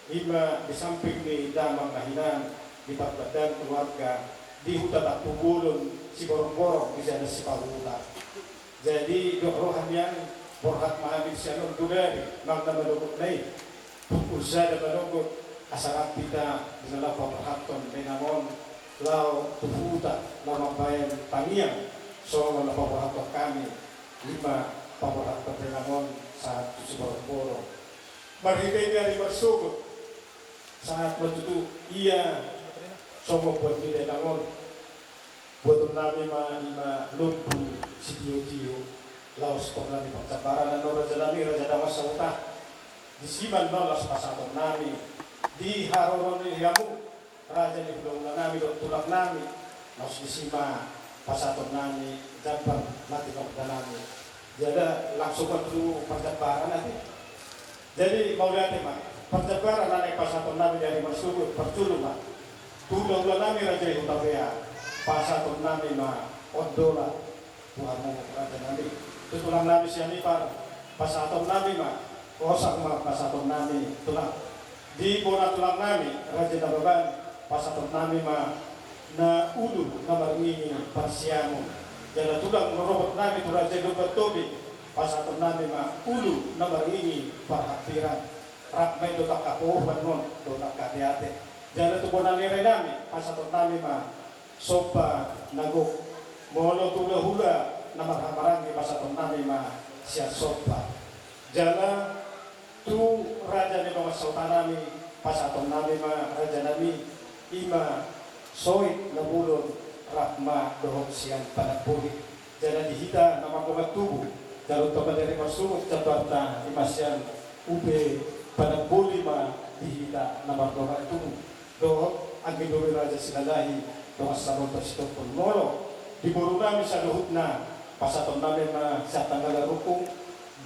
I ma di samping ni damang na hinan, di parbandaan keluarga, di huta Tampubolon, Siborongborong, di jala Sipahuta. Jadi didok roha nian, borhat ma hami sian on, dodari manang na manogot na i, pukul sada manogot, asa rap hita di na laho paborhathon dainang on laho tu huta, laho mambahen tangiang songon na paborhathon hami, i ma paborhathon dainang on sahat tu Siborongborong. Marhite i di ari marsogot, sahat ma tutu ia songon buat ni dainang on. Buatonnami ma i ma lombu sitiotio, laos toknami parjambaran annon rajanami, raja dongan sahuta. Disi ma annon laos pasahatonnami di haroro ni hamu, raja ni hulahulanami dohot tulangnami, laos disi ma pasahatonnami jambar na tinortanami. Jala langsung ma tu parjambaran ate. Jadi mauliate ma, parjambaran na naeng pasahatonnami di ari marsogot, parjolo ma tu hulahulanami raja i Hutapea, pasahatonnami ma ondolan tu hamu rajanami. Tu tulangnami Sianipar, pasahatonnami ma, horas ma pasahatonnami tulang. Di bona tulangnami raja Nababan, pasahatonnami ma na ulu na marngingi parsiamun. Jala tulang rorobotnami tu raja Lumban Tobing, pasahatonnami ma ulu na marngingi parhampiran. Rap ma i dohot angka pohoan on dohot angka ateate. Jala tu bona ni rajanami, pasahatonnami ma somba na gok. Molo tu hulahula na marhahamaranggi, pasahatonnami ma sian somba. Jala tu raja ni dongan sahutanami, pasahatonnami ma rajanami, i ma soit na bolon, rap ma dohot sian panamboli. Jala di hita na mardongan tubu, jala tu na di ari marsogot jambarta, i ma sian upa panamboli ma di hita na mardongan tubu dohot anggi doli raja Silalahi, dongan saroja sitompul. Molo di boru nami saluhutna, pasahaton nami ma sian Tanggala Rukung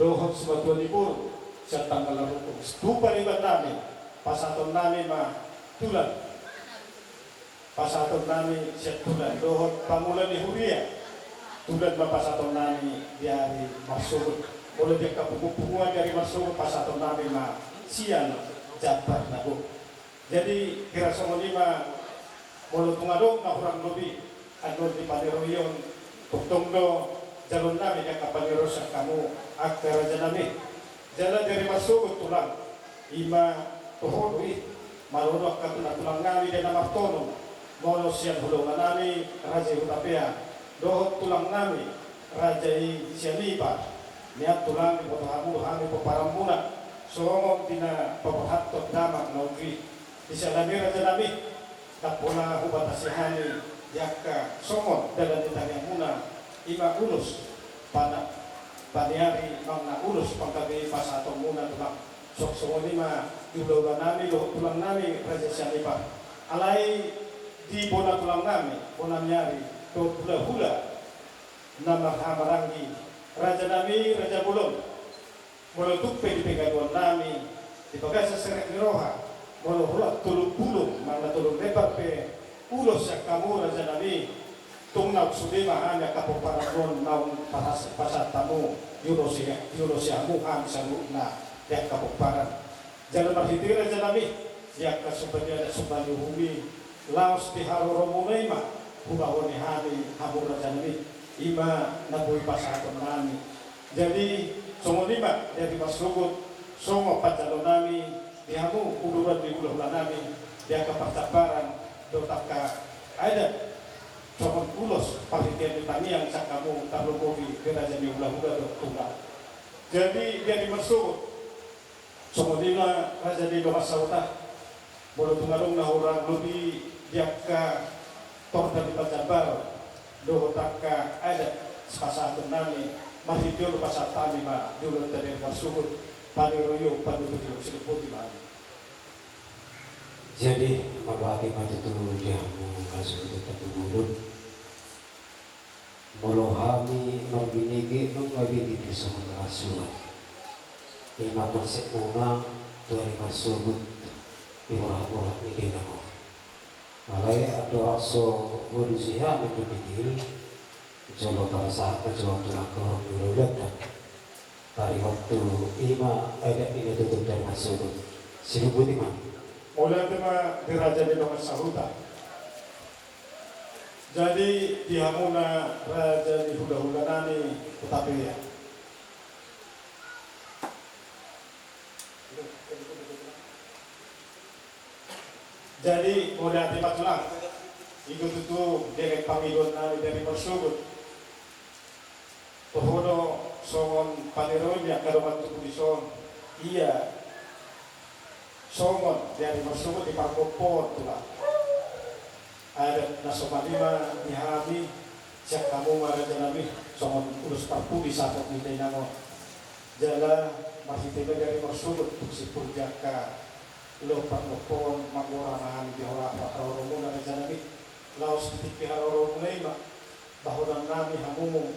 dohot simatua ni boru sian Tanggala Rukung. Situpa ni iban nami, pasahaton nami ma tulang. Pasahaton nami sian tulang dohot pangula ni huria. Tulang ma pasahaton nami di ari marsogot. Molo di angka punguan-punguan di ari marsogot, pasahaton nami ma sian jambar na gok. Jadi hira songon i ma, molo tung adong na hurang lobi annon di paneroion, tongtong do jaloon nami di angka paneroion sian hamu angka raja nami. Jala di ari marsogot tulang, i ma toho do i, molo adong angka tulang nami di na martono, molo sian hulahula nami raja i Hutapea dohot tulang nami raja i Sianipar. Nian tulang, diboto hamu do hami pomparanmuna songon di na paborhathon damang na uju i. Di siala ni i raja nami, ndang pola hubatasi hami di angka songon dalan ni tangiangmuna, i ma ulos pana-, paniari manang na ulos panggabean pasahatonmuna tulang. Songon i ma di hulahula nami dohot tulang nami raja Sianipar. Alai di bona tulang nami, bona ni ari dohot hulahula na marhaha maranggi, raja nami raja bolon. Molo tung pe di pangidoan nami di bagasan serep ni roha, molo holan tolu bulung manang na tolu lembar pe ulos sian hamu raja nami, tung naung sude ma hami angka pomparan on naung pasahat hamu, diulosi, diulosi hamu hami saluhutna di angka pomparan. Jala marhite i raja nami, di angka sumba ni adat sumba ni uhum i, laos di haroromuna i ma hubahoni hami hamu raja nami, i ma na boi pasahaton nami. Jadi songon i ma di ari marsogot songon panjaloon nami di hamu uduran ni hulahula nami di angka parjambaran dohot angka adat, songon ulos parhitean ni tangiang sian hamu tarlumobi di raja ni hulahula dohot tulang. Jadi di ari marsogot, songon i ma raja ni dongan sahuta, molo tung adong na hurang lobi di angka torda ni panjambaran dohot angka adat, pasahaton nami, marhite on pasahat hami ma di ulaonta di ari marsogot, paneroion, panuturion, silumput i ma hami. Jadi mauliate ma tutu di hamu hasuhuton hatuburon. Molo hami marbinege, nunga binege songon rasuan. I ma konsepmuna tu ari marsogot di borhat-borhat ni dainang on. Alai andorang so hualusi hami tu detail, jolo pasahat ma jolo tu angka horong ni hulahulanta. Taringot tu i ma adat ni na tutu di ari marsogot. Silumput i ma. Mauliate ma di raja ni dongan sahuta. Jadi di hamuna raja ni hulahula nami Hutapea. Jadi mauliate ma tulang. I do tutu derek pangidoan nami di ari marsogot. Toho do songon paneroion ni angka dongan tubu dison, ia songon di ari marsogot di pargompolan tulang. Adat na somal i ma di hami sian hamu ma raja nami, songon ulos parpudi saput ni dainang on. Jala marhite ma di ari marsogot tung simpul di angka lohor pargompolan manggora ma hami di haroromuna raja nami. Laos di tingki haroromuna i ma bahonan nami hamu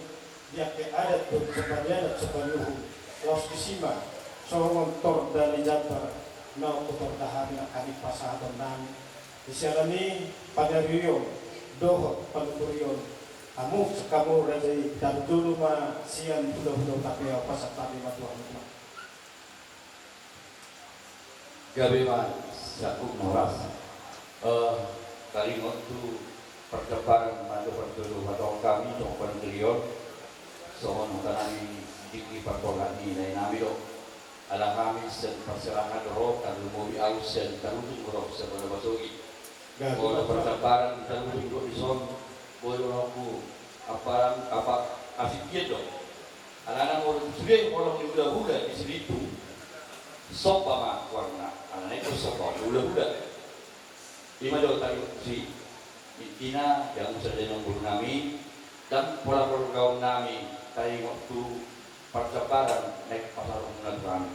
di angka adat dohot sumba ni adat sumba ni uhum. Laos disi ma songon torda ni jambar naung hutorda hami nangkaning pasahaton nami. Di siala ni paneroion dohot panuturion hamu sian hamu raja i, tarjolo ma sian hulahula Hutapea, pasahat hami ma tu hamu. Gabe ma sian hamu na horas. Eh, taringot tu parjambaran manang parjolo, molo hami songon panuturion, songon hata nami di partorang ni lae nami do. Ala hami sian parserahan do, tarlumobi ahu sian Tarutung do, sian Bona Basogi. Molo parjambaran di Tarutung do dison, boi do ahu, apa, apa, asing dia do. Alana molo sude horong ni hulahula di Silitung, somba ma goarna, alana i do somba ni hulahula. I ma do taringot tusi. Intina, di hamu sada na boru nami, ndang pola porgaon nami taringot tu parjambaran naeng pasahatonmuna tu hami.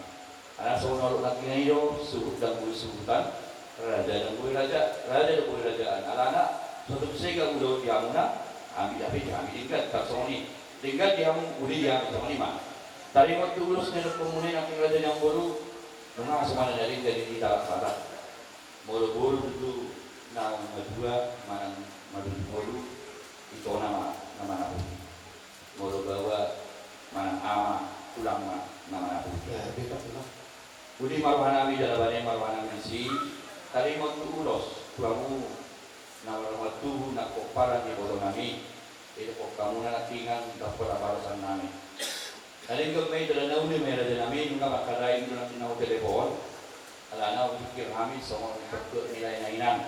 Ala songon na nidok nangkin i do, suhut ndang boi suhutan, raja ndang boi raja, raja ndang boi rajaan. Alana, so tung sega ulaon di hamuna, hami, hami, hami denggan, tarsongon i. Denggan di hamu, uli di hami, songon i ma. Taringot tu ulos na nidokmuna i nangkin raja ni amangboru, nunga so manang na denggan di hita Batak. Molo boru tutu na matua manang matua boru, itona ma na manaputi. Molo baoa manang ama, tulang ma na manaputi. Ya, beta tulang. Uli ma rohanami, jala bane ma rohanami disi, taringot tu ulos, tu hamu na marhite tubu na pomparan ni ibotonami, idokkon hamuna nangkiningan, dapot haporseaonnami. Na denggan ma i, jala na uli ma i, rajanami, nunga mangkatai do nangkin na hutelepon. Alana hupikir hami songon pertuat ni lae na inang.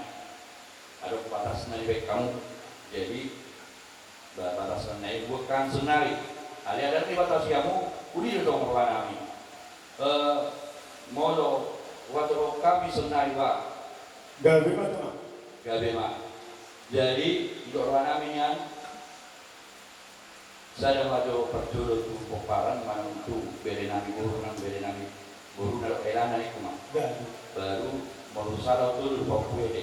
Adong batasna dibaen hamu. Jadi, ba-, batasna i buat kan saonari. Alai ndang dibatasi hamu, uli do tong rohanami. Eh, molo huaturhon hami saonari, ba. Gabe ma, tulang. Gabe ma. Jadi, didok rohanami nian, sada ma jo parjolo tu pomparan, manang tu berenami boru, nang berenami boru na dohot elana, ningku ma. Gabe. Baru molo sada, tolu do paompui ate.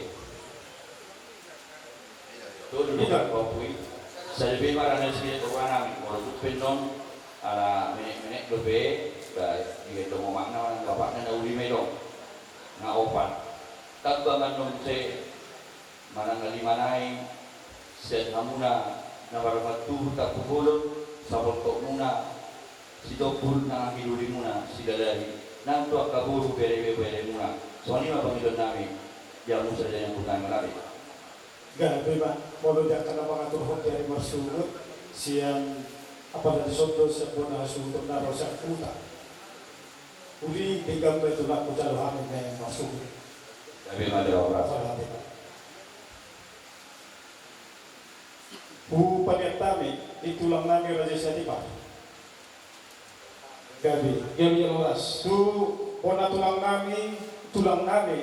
Tolu do paompui. Sada pe ma rana sida rohanami, molo tung pe annon ala menek-menek dope, ba, digendong omakna manang bapakna, na uli ma i do. Na opat. Tamba ma annon muse manang na lima nai, sian hamuna na marhite tubu Tampubolon, sapoltokmuna, Sitompul nang anggi dolimuna Silalahi, nang tu angka boru bereberemuna. Songon i ma pangidoannami di hamu sadia ni ampunami, gabe. Gabe ma, molo di angka na mangaturhon di ari marsogot, sian, apa tadi, sondo sian bona hasuhuton na ro sian huta. Uli, denggan ma i, tulang, hujalo hami na marsogot. Gabe ma, Deo, ras. Gabe ma. Hupanian hami di tulangnami Raja Sianipar. Gabe. Gabe jala horas. Tu bona tulangnami, tulangnami,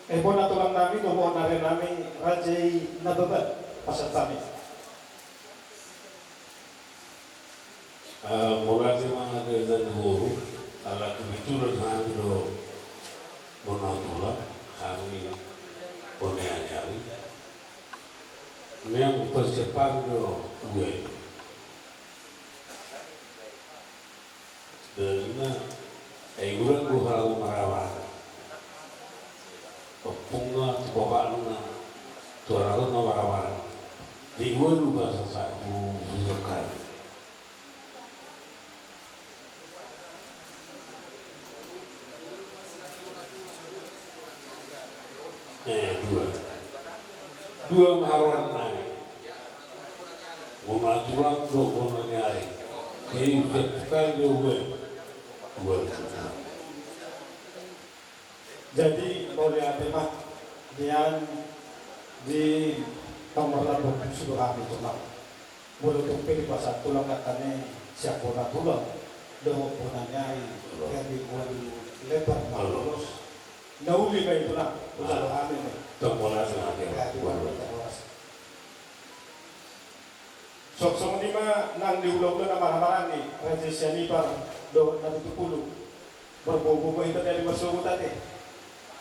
eh, bona tulangnami dohot bona arenami Raja i Nababan, pasahat hami. Eh, mauliate ma di raja ni boru, ala kebetulan hami do bona tulang, hami bona ni ari. Memang persiapan do ue. Dari na, eh, ulang do hal marawan. Ompung na tu bapakna, tu anakna marawan. Di ue do bahasa sa-, tu, tu sekali. Eh, dua. Dua ma haroan nai. Bona tulang dohot bona ni ari. Jadi, usia tukang dia gue. Dua. Jadi, mauliate ma nian di nomor lambung sudah kami tulang. Molo tung pe dipasahat tulang, angka na sian bona tulang dohot bona ni ari, jadi walu lebar ma lolos. Na uli ma i, tulang, hujalo hami ma i. Tong bolas ma, ya. Jadi, walu lebar. Songon i ma nang di hulahula na marhahamaranggi, Raja Sianipar dohot Natupulu. Marboaboa hita di ari marsogot ate.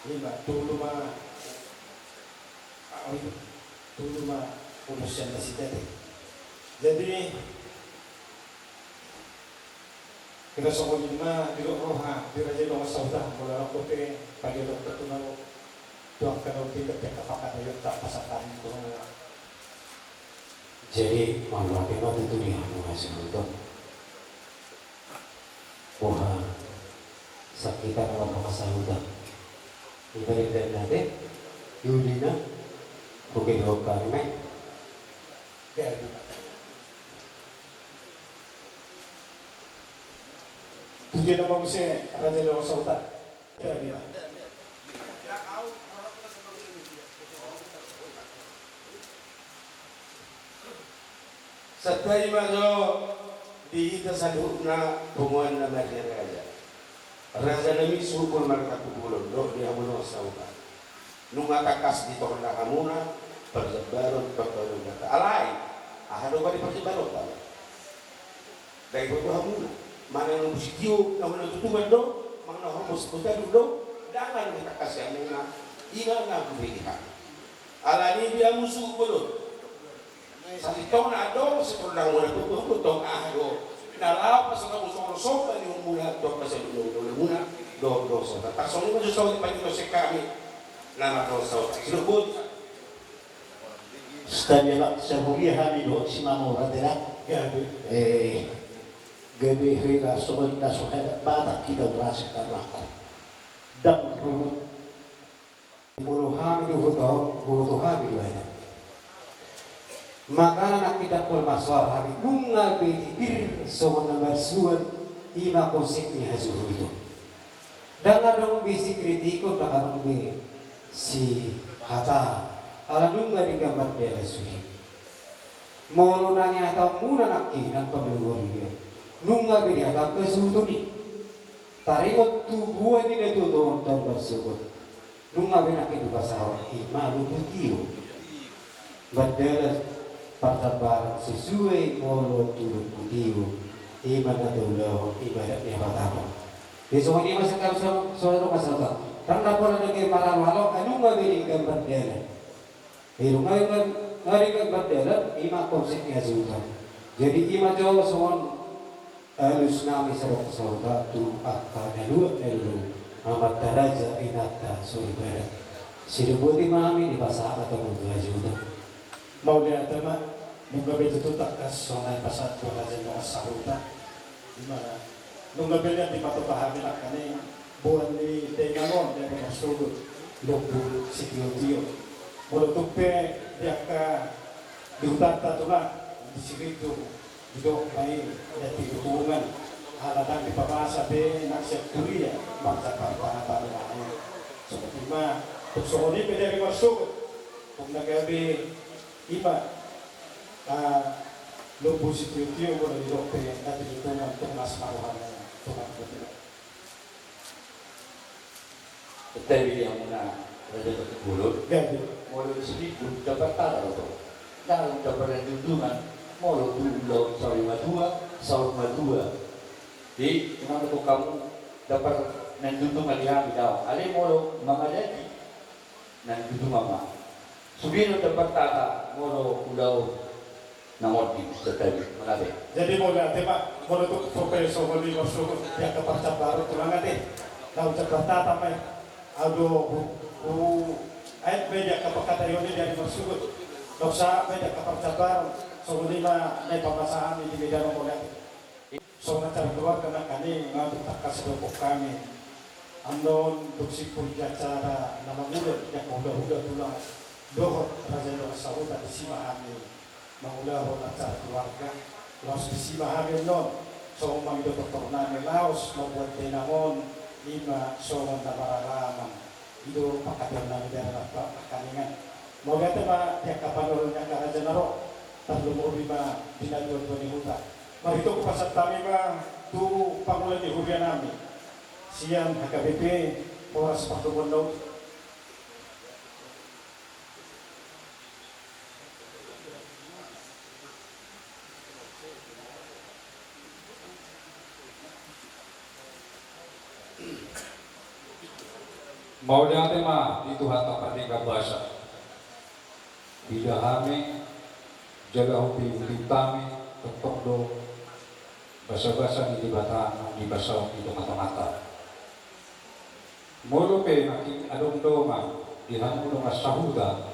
I ma, tolu ma. Au, i ma. Tolu ma ulos sian nasida ate. Jadi, kira songon i ma didok roha di raja i, dongan sahuta, molo adong dope padidokkon tu na ro, tu angka na uli, dohot angka pakadayon, pasahat hami tu roha. Jadi, mauliate ma tutu di hamu hasuhuton. Boha, sangkitang ma pasahaton. Ibaen ma ate, di ulina, oke, dohot hami ma i. Tudia nama muse, raja ni sahuta. Santabi ma jo di hita saluhutna punguan na marniraja. Raja nami suhut bona marga Tampubolon dohot di hamu dongan sahuta. Nunga tangkas ditanda hamuna parjambaron pangkahonon data. Alai, aha do bani parjambaronta? Dai boto hamuna. Manang na musik tio, na hona tutungan do. Mangana homo sebuta dulu, dangan di takasi amuna, ina na gubedi hami. Alani dia musuh bolon. Sasintongna adong sitondang muna tutu tong aha do. Na laho pasonang usong somba ni umuna tuan pasadulo ulamuna do do sota. Tarsongon i ma so saut panjulose kami. Na mardosa sota. Sidok boti. Stadion sahuria hami do simamora tela. Gabe. Eh. Gabe hela songon na so hela batak kita urasa karlako. Dang ruhut. Molo hami do huta on, molo tu hami do aja. Makana na kita pol masoal hami nunga be dipir songon na marsuan ima konsep ni hasuhuton. Dang adong be sikritikon, dang adong be sihata. Ala nunga denggan mardalan suhi. Molo na nihataonmuna nangkin nang pamilgori dia. Nunga be dihatahon hasuhuton i. Taringot tu boan ni na tuatua on taon marsogot. Nunga be nangkin dipasahat ima lombu tio. Mardalan partambaran sesuai molo tu lombu tio. Ima na taulahon ima adat ni hapatahon. Di songon i ma sangkap so so so masa ta. Karna pola dengke maralo-alo ai nunga be dengke mardalan. Irunga ingan ngari kan mardalan ima konsep ni hasuhuton. Jadi ima jo songon alus nami sadok sahuta tu angka na dua na dulu. Amanta raja inanta soripada. Sidok boti ma hami dipasahat atau tu hasuhuton. Mauliate ma. Nunga be tutu tangkas songon na dipasahat tu raja dongan sahuta. Ima nunga be lean dipatupa hami nangkaning boan ni dainang on di ari marsogot lombu sitiotio. Molo tung pe di angka di hutanta tu na di Sirinjung didok ma i di Tirutungan ala dang dipamasa be nang sian huria marjapartata do ma i. Songon i ma tung songon i pe di ari marsogot tung na gabe ima lombu sitiotio molo didok pe na Tirutungan tung las ma rohana tung las ma rohana. Tetapi di hamuna raja Tondi Bolon. Gabe. Molo di Sirinjung dapartata do. Dalam dapar na junjungan molo tu ulaon saur matua saur matua. Di nang do hamu dapar na junjungan di hami daong. Alai molo mangalani na junjungan ma. Sude do dapartata molo ulaon. Nang on di satabi mangate. Jadi molo ate ma molo tu profesor molo di marsogot di angka parcabar tu mangate. Nau cabar tata ma i. Ado bu bu aet ma i di angka pangkataion i di ari marsogot. Nau sahat ma i di angka parcabar songon i ma na i pamasahan i di media molo ate. Songon acara keluarga nangkaning nunga tangkas didok hami. Annon dung simpul di acara na mangula di angka hulahula tulang dohot raja ni dongan sahuta disi ma hami mangulahon acara keluarga. Laos disi ma hami annon songon mangido tortor nami laos mambuat dainang on ima songon na mararamang. I do pangkataion nami di ari nangkaningan. Mauliate ma di angka panuhatan ni angka raja na ro. Tarlumobi ma di natuatua ni huta. Marhite hupasahat hami ma tu pangula ni huria nami sian H K B P Polres Pardomuan Laut. Mauliate ma di Tuhanta pardenggan basa. Ida hami jala hutihutihut hami tongtong do basabasa ni Debata naung dipasaut di tongatonganta. Molo pe nangkin adong dongan di hamu dongan sahuta,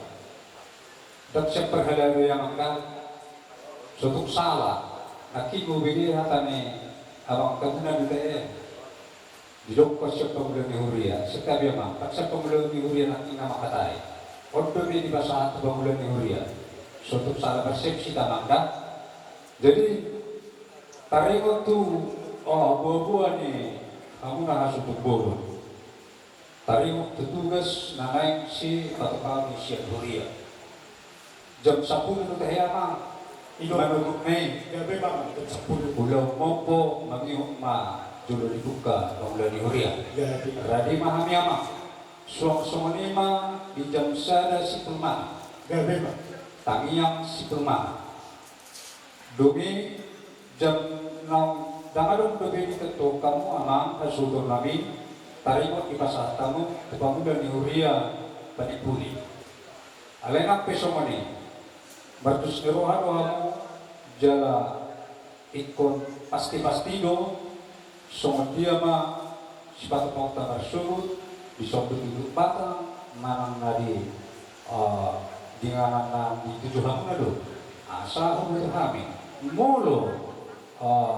dang sian parhalado i amang da, so tung sala nangkin mubege hata ni amang Tambunan Ute. Didokkon sian pangula ni huria, sitabi amang, dang sian pangula ni huria nangkin na mangkatai. On do be dipasahat tu pangula ni huria. So tung sala persepsi ta amang da. Jadi taringot tu boaboa ni hamuna hasuhuton bolon. Taringot tu tugas na naeng sipatupa hami sian huria. Jam sampulu do tahe amang. Ido. Manurut nai. Gabe ma jam sampulu. Ulaon mompo mangihut ma jolo dibuka pangula ni huria. Gabe. Rade ma hami amang. Suang songon i ma di jam sada sipul ma. Gabe ma. Tangiang sipul ma. Dung i jam naung dang adong dope ditotohon hamu amang hasuhuton nami. Taringot dipasahat hamu tu pangula ni huria Panimpuli. Alai nang pe songon i, mardos ni roha do hamu jala ingkon pasti-pasti do songon dia ma sipatupaonta marsogot di son di Batang manang na di, eh, di inganan na dituju hamuna do. Asa huboto hami molo, eh,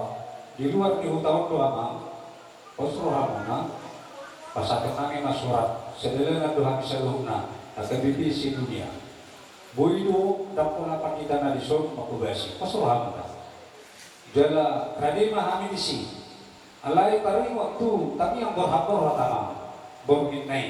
di luar ni huta on do amang, pos rohamuna, pasahaton nami ma surat, sian dalanan do hami saluhutna, H K B P se-Dunia. Boi do ndang pola pandita na dison mangkobasi, pos rohamuna. Jala rade ma hami disi. Alai taringot tu tangiang borhat-borhat amang, borngin na i.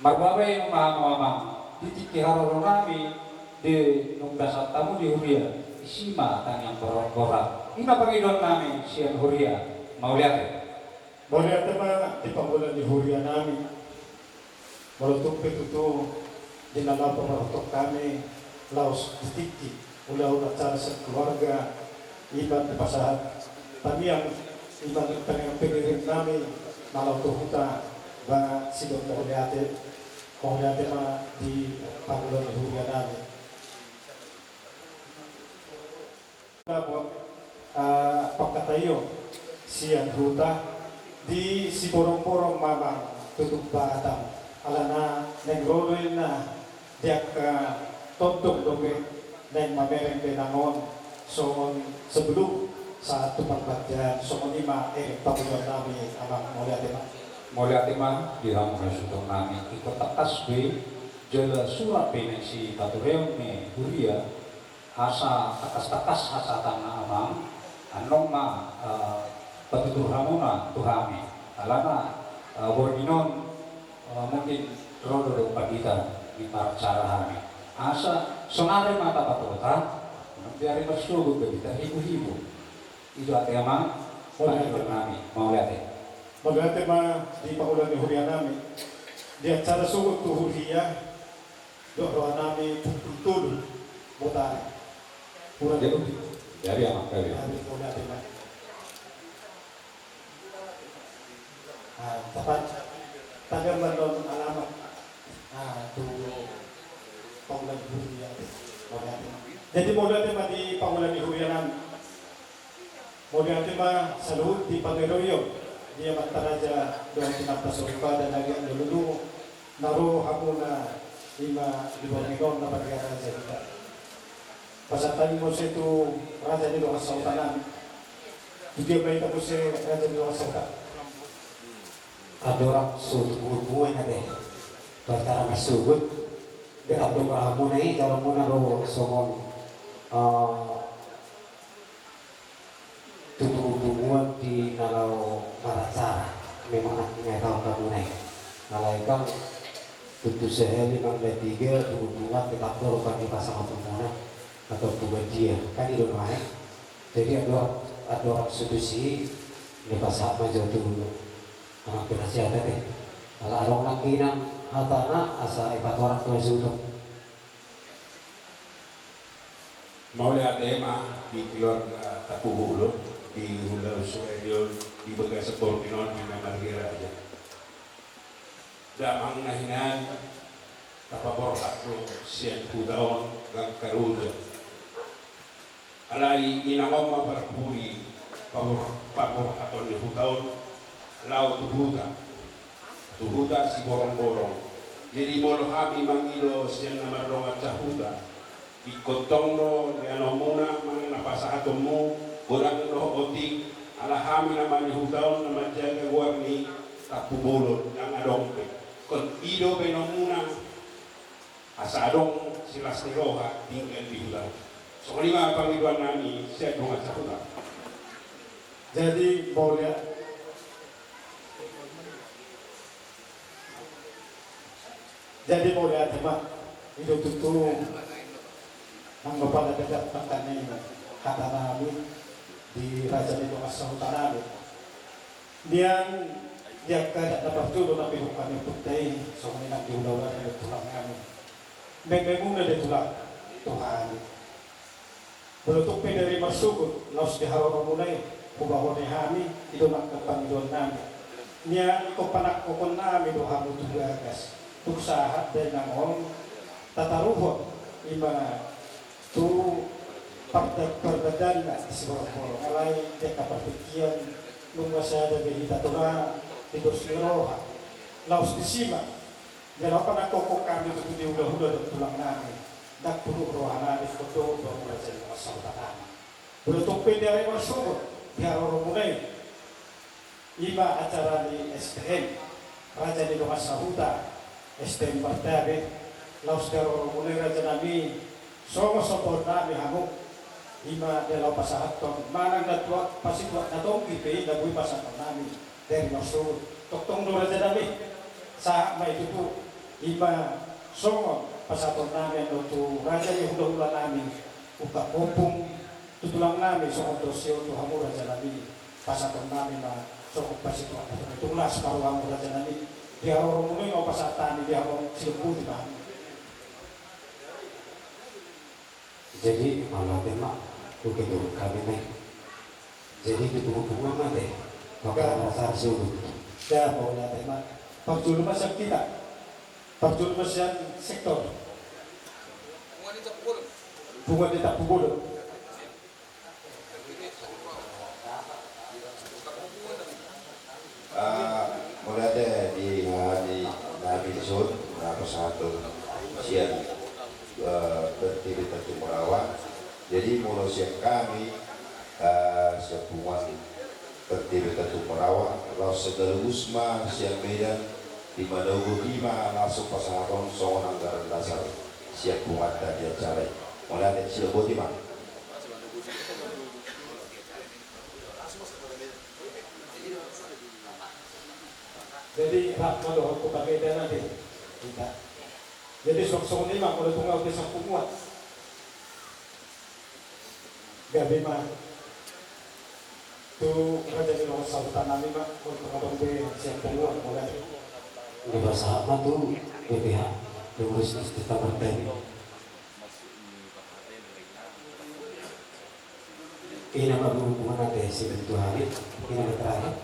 Marbaba i ma hamu amang, di tingki haroro nami, di nunga sahat hamu di huria, disi ma tangiang borhat-borhat. I ma pangidoan nami sian huria, mauliate. Mauliate ma di pangula ni huria nami. Molo tung pe tutu di na laho paparrohahon hami laos di tingki ulaon acara sian keluarga, i ma dipasahat tangiang, i ma tangiang pangirim nami na laho tu huta, ba sidok mauliate, mauliate ma di pangula ni huria nami. Dapot, eh, pangkataion sian huta di Siborongborong ma amang tutu Batam, alana naeng ro do inna di angka tondong dope naeng mamereng benang on songon sebelum sahat tu parbatian. Songon i ma, eh, pangidoan nami amang, mauliate ma. Mauliate ma di hamu hasuhuton nami, ingkon tangkas be jala surat be naeng sipatureon ni huria. Asa tangkas-tangkas hasahatanna amang, annon ma, eh, patutur hamuna tu hami. Alana, eh, borngin on, eh, mungkin ro do pandita ni paracara hami. Asa sonari ma tapatota, di ari marsogot be tarhibur-hibur. I do ate amang, mauliate. Pangidoan nami, mauliate. Mauliate ma di pangula ni huria nami. Di acara sogot tu huria, dohot roha nami pukul tolu botari. Kurang lebih. Jadi amang kali. Jadi mauliate ma. Ah, tapat. Tagar mandon alamat. Ah, tu pangula ni huria. Mauliate ma. Jadi mauliate ma di pangula ni huria nami. Mauliate ma saluhut di pangidoan ni amanta raja dohot inanta soripada na di lulu na ro hamuna, i ma di borngin on na marga raja hita. Pasahat hami muse tu raja ni dongan sahuta nami. Tu dia ma hita muse raja ni dongan sahuta? Andorang so tubu-tubu na be. Bertara masugut. Be andorang hamuna i, andorang muna ro songon, eh, tubu-tubuan di na laho maracara, memang nangkin taon hamuna i. Alai kan tutu sahali mandapothon tubu-tubuan di kantor bagi pasangan tumuna atau bukan dia, kan i do nuaeng. Jadi andorang, andorang so tusi, dipasahat ma jo tu amang penasihat ate. Ala adong nangkinan hatana asa ipatorang tu hasuhuton. Mauliate ma di keluarga Tampubolon, di ulaon sude on, di bagasan borngin on di na marga raja. Damang na hinan tapaborhat do sian huta on Gangkaruja. Alai inang on ma parpudi pabor-, paborhaton ni huta on laho tu huta, tu huta Siborongborong. Jadi molo hami mangido sian na mardongan sahuta, ingkon tong do leanonmuna manang na pasahatonmu godang dohot otik, ala hami na manang di huta on na manjaga goar ni Tampubolon, ndang adong be. Ingkon i do baenonmuna. Asa adong silas ni roha tinggal di huta. Songon i ma pangidoan nami sian dongan sahuta. Jadi mauliate, jadi mauliate ma, i do tutu nang na pala dadak tangkani hata nami di raja ni dongan sahuta nami. Nian, di angka adat na parjolo na pinompar ni ompunta i, songon i nang di ulaon ni tulang nami. Mememuna do tulang, Tuhan. Molo tung pe di ari marsogot, laos di haroromuna i, hubahen hami, i do nang pangidoan nami. Nian ingkon panangkokon nami do hamu tu bagas, tung sahat dainang on tataruhon, ima tu parda-, pardadanna di siborongborong, alai di angka partingkian nunga sada be hita tu na di dos ni roha. Laos disi ma, jala panangkokon hami tu di hulahula dohot tulang nami, ndang puduk roha nami, ingkon dohot do hamu raja ni dongan sahuta nami. Molo tung pe di ari marsogot di haroromuna i, ima acara ni S T M, raja ni dongan sahuta, S T M Martabe, laos di haroromuna i raja nami, songon sombaon nami hamu, ima di laho pasahathon manang na tuak, pasituak na tonggi pe i na boi pasahaton nami di ari marsogot. Tongtong do raja nami, sahat ma i tutu, ima songon pasahaton nami annon tu raja ni hulahula nami, ungkap ompung, tu tulang nami, songon dos i on tu hamu raja nami, pasahaton nami ma songon pasituak na tonggi. Tung las ma rohamu raja nami, di haroromuna i ma pasahat hami, di hamu, sidung boti ma hami. Jadi mauliate ma, tung kedo hami ma i. Jadi di punguan-punguan ma te, maka rasa suruh. Ya, mauliate ma. Parjolo ma sian hita. Parjolo ma sian sektor. Punguan ni Tampubolon. Ah, mauliate di hami nami dison, na pasahaton sian, eh, Pertiwi Tanjung Morawa. Jadi molo sian hami, eh, sian punguan Pertiwi Tanjung Morawa, laos sekaligus ma sian Medan, di manogot i ma langsung pasahaton songon anggaran dasar sian punguanta di acara i. Mauliate, sidung boti ma. Jadi, rap ma dohot hupameda nanti. Jadi, songon i ma, molo tung ahu pe sian punguan. Gabe ma. Tu raja ni dongan sahuta nami ma, molo tung adong be sian punguan, molo. Dipasahat ma tu B P H, Pengurus S T M Martabe. Ina ma hubungan ate si bentuk hari, ina ma terakhir.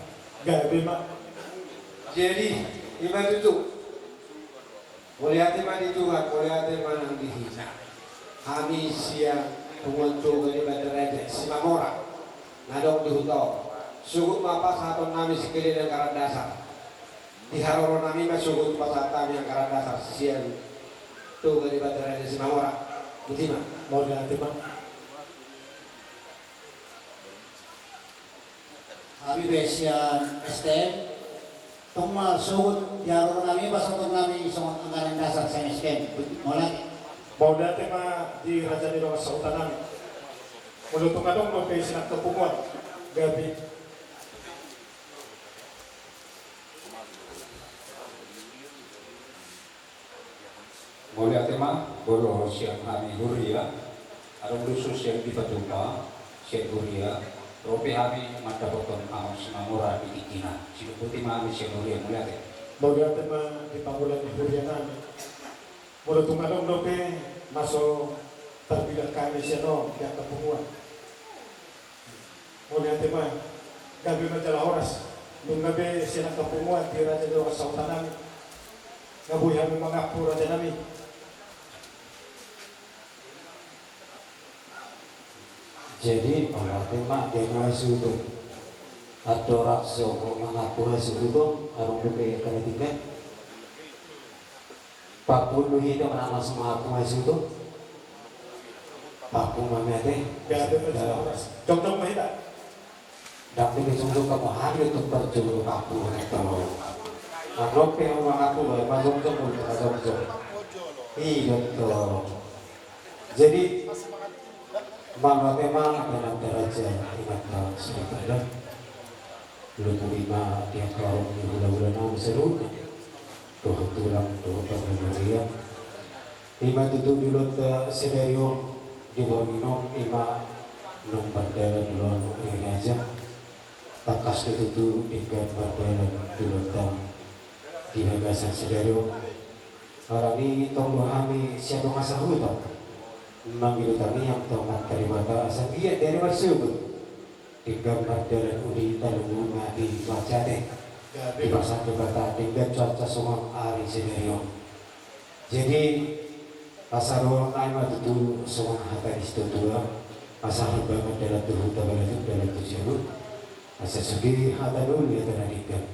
Gabe ma. Jadi, ima tutu. Mauliate ma di Tuhan, mauliate ma nang di hita. Hami sian punguan Toga ni Bataraja Simamora, na adong di huta on. Sogot ma pasahaton nami sekalian anggaran dasar. Di haroro nami ma sogot pasahat hami anggaran dasar sian Toga ni Bataraja Simamora. Boti ma. Mauliate ma. Hami pe sian S T M, tong ma sogot di haroro nami pasahaton nami songon anggaran dasar sian S T M. Mauliate. Mauliate ma di raja ni dongan sahuta nami. Molo tung adong dope sian angka punguan, gabe. Mauliate ma, molo sian hami huria, adong do so sian dipatupa, sian huria, ro pe hami mandapothon Amang Simamora di tingkina. Sidung boti ma hami sian huria, mauliate. Mauliate ma di pangula ni huria nami. Molo tung adong dope na so tarbilang hami sian on di angka punguan. Mauliate ma, gabe ma jala horas. Nunga be sian angka punguan di raja ni dongan sahuta nami. Nga boi hami mangampu raja nami. Jadi, mauliate ma, dia ma suhut. Andorang so mangampu suhut, adong dope angka na tinggal. Pangulu hita manang langsung mangampu ma suhut. Pangulu ma mete. Gabe ma jala horas. Jongjong ma hita. Ndang pe jongjong hamu, hami do tung parjolo mangampu, hami do. Adong pe hamu mangampu, ma jongjong, ma jongjong. I do. Jadi, mauliate ma di na taraja inanta soripada. Lumobi ma di angka horong ni hulahula nami saluhutna. Dohot tulang, dohot parhulahuria. Ima tutu di ulaonta sadari on di borngin on, ima naung mardalan ulaon ni raja. Tangkas do tutu denggan mardalan di ulaonta di bagasan sadari on. Alani tong do hami sian dongan sahuta mangido tangiang tu Amanta Debata asa anggiat di ari marsogot denggan mardalan uli talu ngolu na di bagasan i. Dipasahat Debata denggan cuaca songon ari sadari on. Jadi, asa dohonon nami ma tutu songon hata ni situatua, asa hamu mardalan tu huta, mardalan tu jabu, asa sude hata na uli, hata na denggan.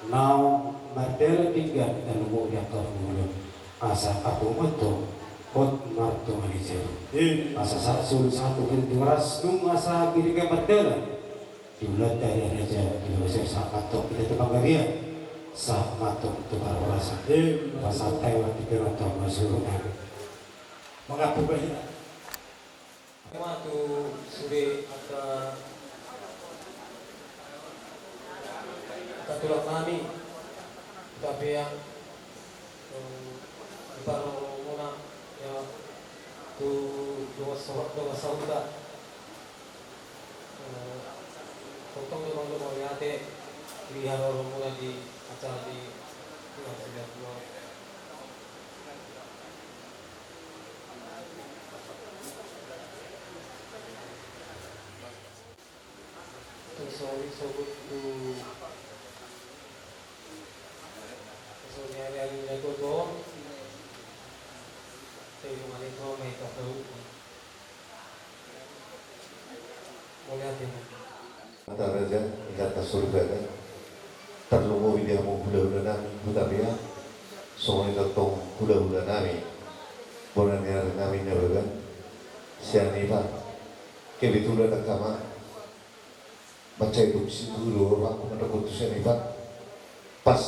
Naung mardalan denggan, tarlumobi di angka horong ni ulaon, asa hamu ma antong hot martonga ni jabu. Asa sahat solu sahat tu pudi ni horas, nunga sahat di denggan mardalan. Di ulaonta di ari Raja, di ulaon sahat mantong hita tu panggabean, sahat mantong tu parhorasan. Pasahat hami ma di penonton, masuru nami. Mangatur bahina. Ima tu sude angka, angka tulang nami, tapi yang, em, di parorongmuna, ya, tu dongan sa-, dongan sahuta. Eh, tongtong do mauliate di haroromuna di acara di, di acara di. Tung songon i sogot tu, songon i ari-ari na tuatua on. Sai songon i tu ma hita tahu. Mauliate ma. Amanta raja, inanta soripada, tarlumobi di hamu hulahula nami Hutapea, songon i tongtong hulahula nami, bona ni ari nami Nababan, sian Ivar. Kebetulan angka amang, mansai dung situtu do rohangku mandok tu sian Ivar, pas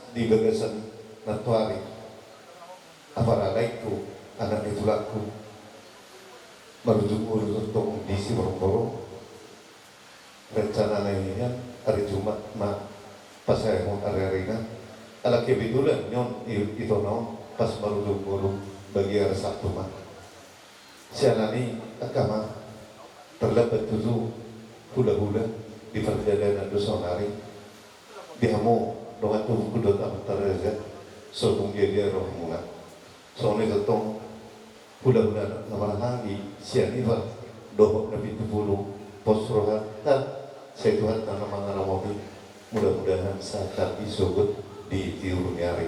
di bagasan nantoari, apala laengku, anak ni tulangku, marujung ngolu tongtong di Siborongborong. Rencanana i nian ari Jumat ma pasaehon ari-arina, ala kebetulan nian i, itona on pas marujung ngolu, bagi ari Sabtu ma. Sian i angka amang, tarlambat tutu hulahula di pardalanan do saonari. Di hamu dongan tubungku dohot amanta raja, so tung dia-dia rohamuna. Songon i tongtong hulahula na marhaha i sian Ivar dohot Napitupulu, pos rohanta, sai Tuhanta na mangaramoti. Mudah-mudahan sahat i sogot di tiur ni ari.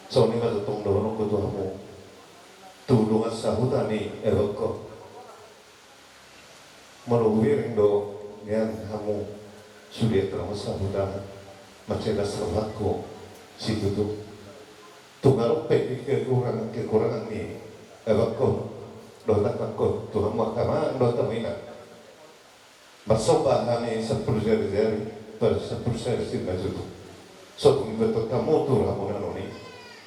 Songon i ma tongtong dohononku tu hamu, tu dongan sahuta ni abangku. Molo hubereng do nian hamu sude angka dongan sahuta, mansai las rohangku situtu. Tung adong pe kekurangan-kekurangan ni abangku dohot angkangku, tu hamu angka amang dohot hamu inang, marsomba hami sampulu jari-jari, sampulu jari situtu. So tung diboto hamu tu rohamuna on i,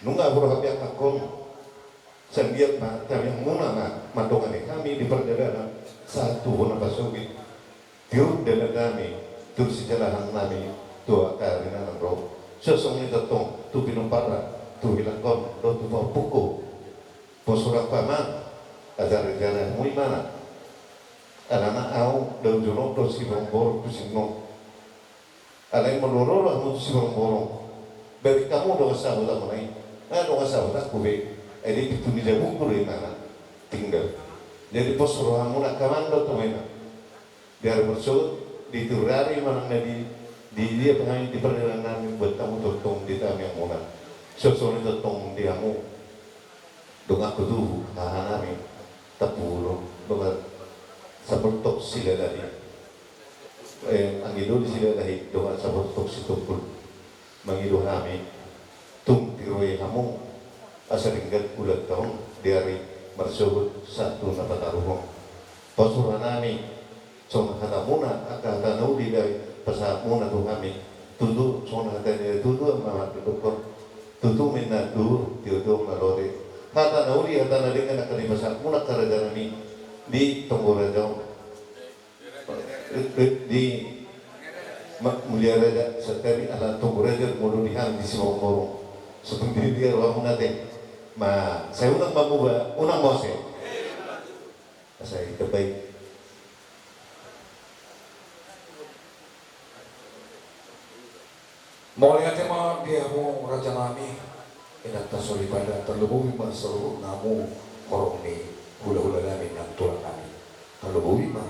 nunga huroha be angkangkon. Sai anggiat ma tangiangmuna ma mandongani hami di pardalanan sahat tu bona pasogit, tiur dalan nami, tiur sijalahan nami tu angka ari na naeng ro. Songon i tongtong tu pinomparan, tu hilangkon dohot tu pahompuhon. Pos rohangku amang, ajari-jari hamu ibana. Alana ahu daujun on do Siborongborong tu Singkong. Alai molo ro rohamuna tu Siborongborong, bereng hamu dongan sahutamuna i. Nga dongan sahutangku be, ai di pintu ni jabungku do ibana tinggal. Jadi pos rohamuna angka amang dohot hamu inang, di ari marsogot, di tiur ari manang na di, di dia pe hami di pardalanan nami, buat hamu tongtong di tangiangmuna. Songon i tongtong di hamu donganku tu haha nami, Tampubolon, dongan sapontok Silalahi. Eh, anggi do di Silalahi, dongan sapontok Sitompul. Mangido hami tung tiroi hamu asa denggan ulaonta on di ari marsogot sahat tu na pataruhon. Pos roha nami, songon hatamuna, angka hata na uli do i pasahatmuna tu hami. Tutu songon hata ni natuatua ma mandokkon: Tutu ma inna anduhur, tio do ma lote. Hata na uli, hata na denggan angka na dipasahatmuna angka raja nami di tonggo raja on. Di ma-, mulia raja santari ala tonggo raja molo di hami di Siborongborong. So tung dia-dia rohamuna te. Ma, sai unang ma muba, unang mose. Asa i tabaen. Mauliate ma di hamu raja nami, inanta soripada, tarlumobi ma saluhut hamu horong ni hulahula nami nang tulang nami. Tarlumobi ma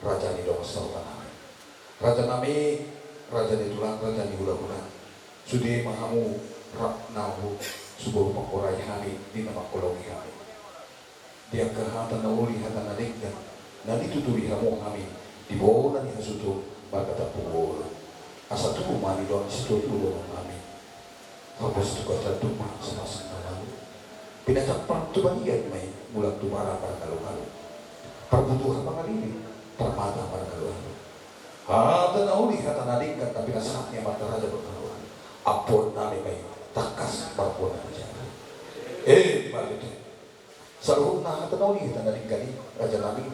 raja ni dongan sahuta nami. Raja nami, Raja ni tulang, raja ni hulahula. Sude ma hamu rap na hu, sude ma hupahorai hami di na mangholongi hami. Di angka hata na uli, hata na denggan na nituturi hamu hami di bona ni hasuhuton marga Tampubolon. Asa tubu ma nidok ni situatua dohonon nami: Parpos tu gaja tumpak sapasang na lalu, pinacampar tu balian ma i, mulak tu bara margalugalu. Parbutuha mangaliling, parmata margalugalu. Hata na uli, hata na denggan na pinasahat ni amanta raja margalugalu, ampuon nami ma i, tangkas marguna di jabu. Eh, margete. Saluhutna hata na uli, hata na denggan i, raja nami,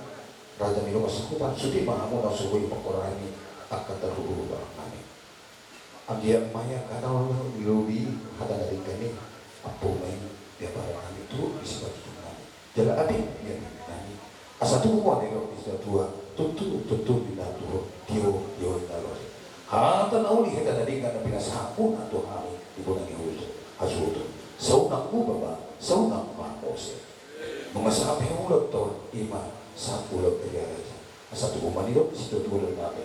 raja ni dongan sahuta, sude ma hamu na so boi hupahorai hami angka tarlumobi nami. Anggiat ma i angka na uli, hata na denggan i, ampuon ma i di ampara nami tu di sipajumpang nami. Jala adong di adong nami. Asa tubu ma nidok ni situatua, tontu, tontu di na tubu, tio, tio di na lori. Hata na uli, hata na denggan na pinasahatmuna tu hami di bona ni hasuhuton. Saunang muse, Bapa, saunang ma muse. Nunga sahat pe hamu, Tulang, i ma sahat ulaon tu Raja. Asa tubu ma nidok ni situatua dohonon nami: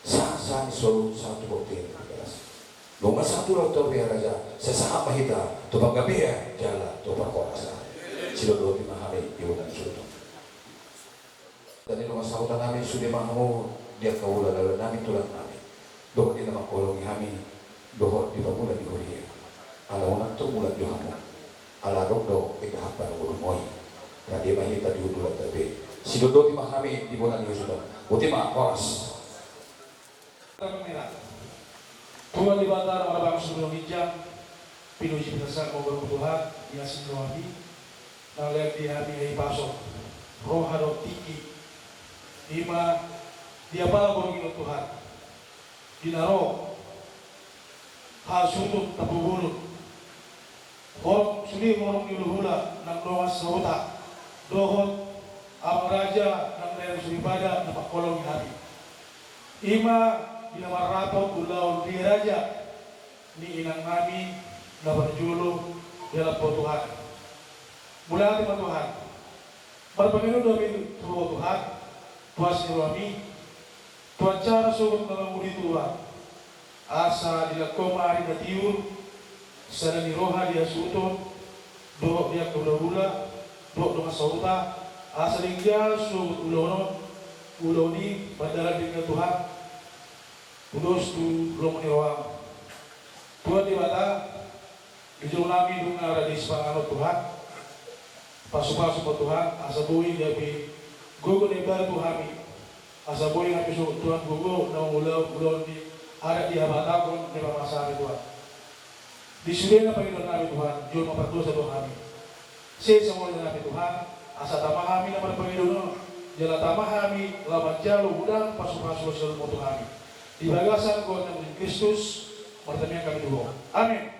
Sahat, sahat ni solu, sahat tu bontean ni bagas. Nunga sahat ulaon tu Raja, sai sahat ma hita tu panggabean jala tu parhorasan. Sidodot i ma hami di bona ni hasuhuton. Jadi dongan sahuta nami, sude ma hamu di angka hulahula nami, tulang nami. Dohot di na mangholongi hami, dohot di pamula ni huria. Ala unang tung mulak jo hamu. Ala adong do indahan panungkun i. Rade ma hita di hundulan gabe. Sidodot i ma hami di bona ni hasuhuton. Boti ma, horas. Tuhan Debata na marbangso di banua ginjang, pinuji pinasangap ma Ho Tuhan, di asi ni rohaMi, na lean di hami ai paso, roha dohot tingki, i ma di ampara borngin on Tuhan, di na ro hasuhuton Tampubolon. Horong sude, horong ni hulahula nang dongan sahuta, dohot amang raja nang dainang soripada na mangholongi hami. I ma di na marrapot ulaon ria raja ni inang nami na parjolo, di alam Ho Tuhan. Mauliate ma Tuhan. Marpangido do hami tu Ho Tuhan, tu asi ni rohaMi, tu acara sogot na mangudi Tuhan. Asa dilehon Ho ma ari na tiur, sada ni roha di hasuhuton, dohot di angka hulahula, dohot dongan sahuta, asa denggan sogot ulaon on, ulaon i mardalan denggan Tuhan, udos tu lomo ni rohaM. Tuhan Debata, di jolo nami nunga rade sipanganon Tuhan. Pasupasu ma Tuhan, asa boi gabe gogo na imbaru tu hami. Asa boi hami sogot Tuhan gogo na mangulahon ulaon ni adat di habatahon na pinasahatMi Tuhan. Di sude na pangidoan nami Tuhan, jolma pardosa do hami. Sesa ma ulaon nami Tuhan, asa tama hami na marpangido on, jala tama hami laho manjalo undangan pasupasu na sialuhon Ho tu hami. Di bagasan goar ni Kristus, martangiang hami tu Ho. Amin.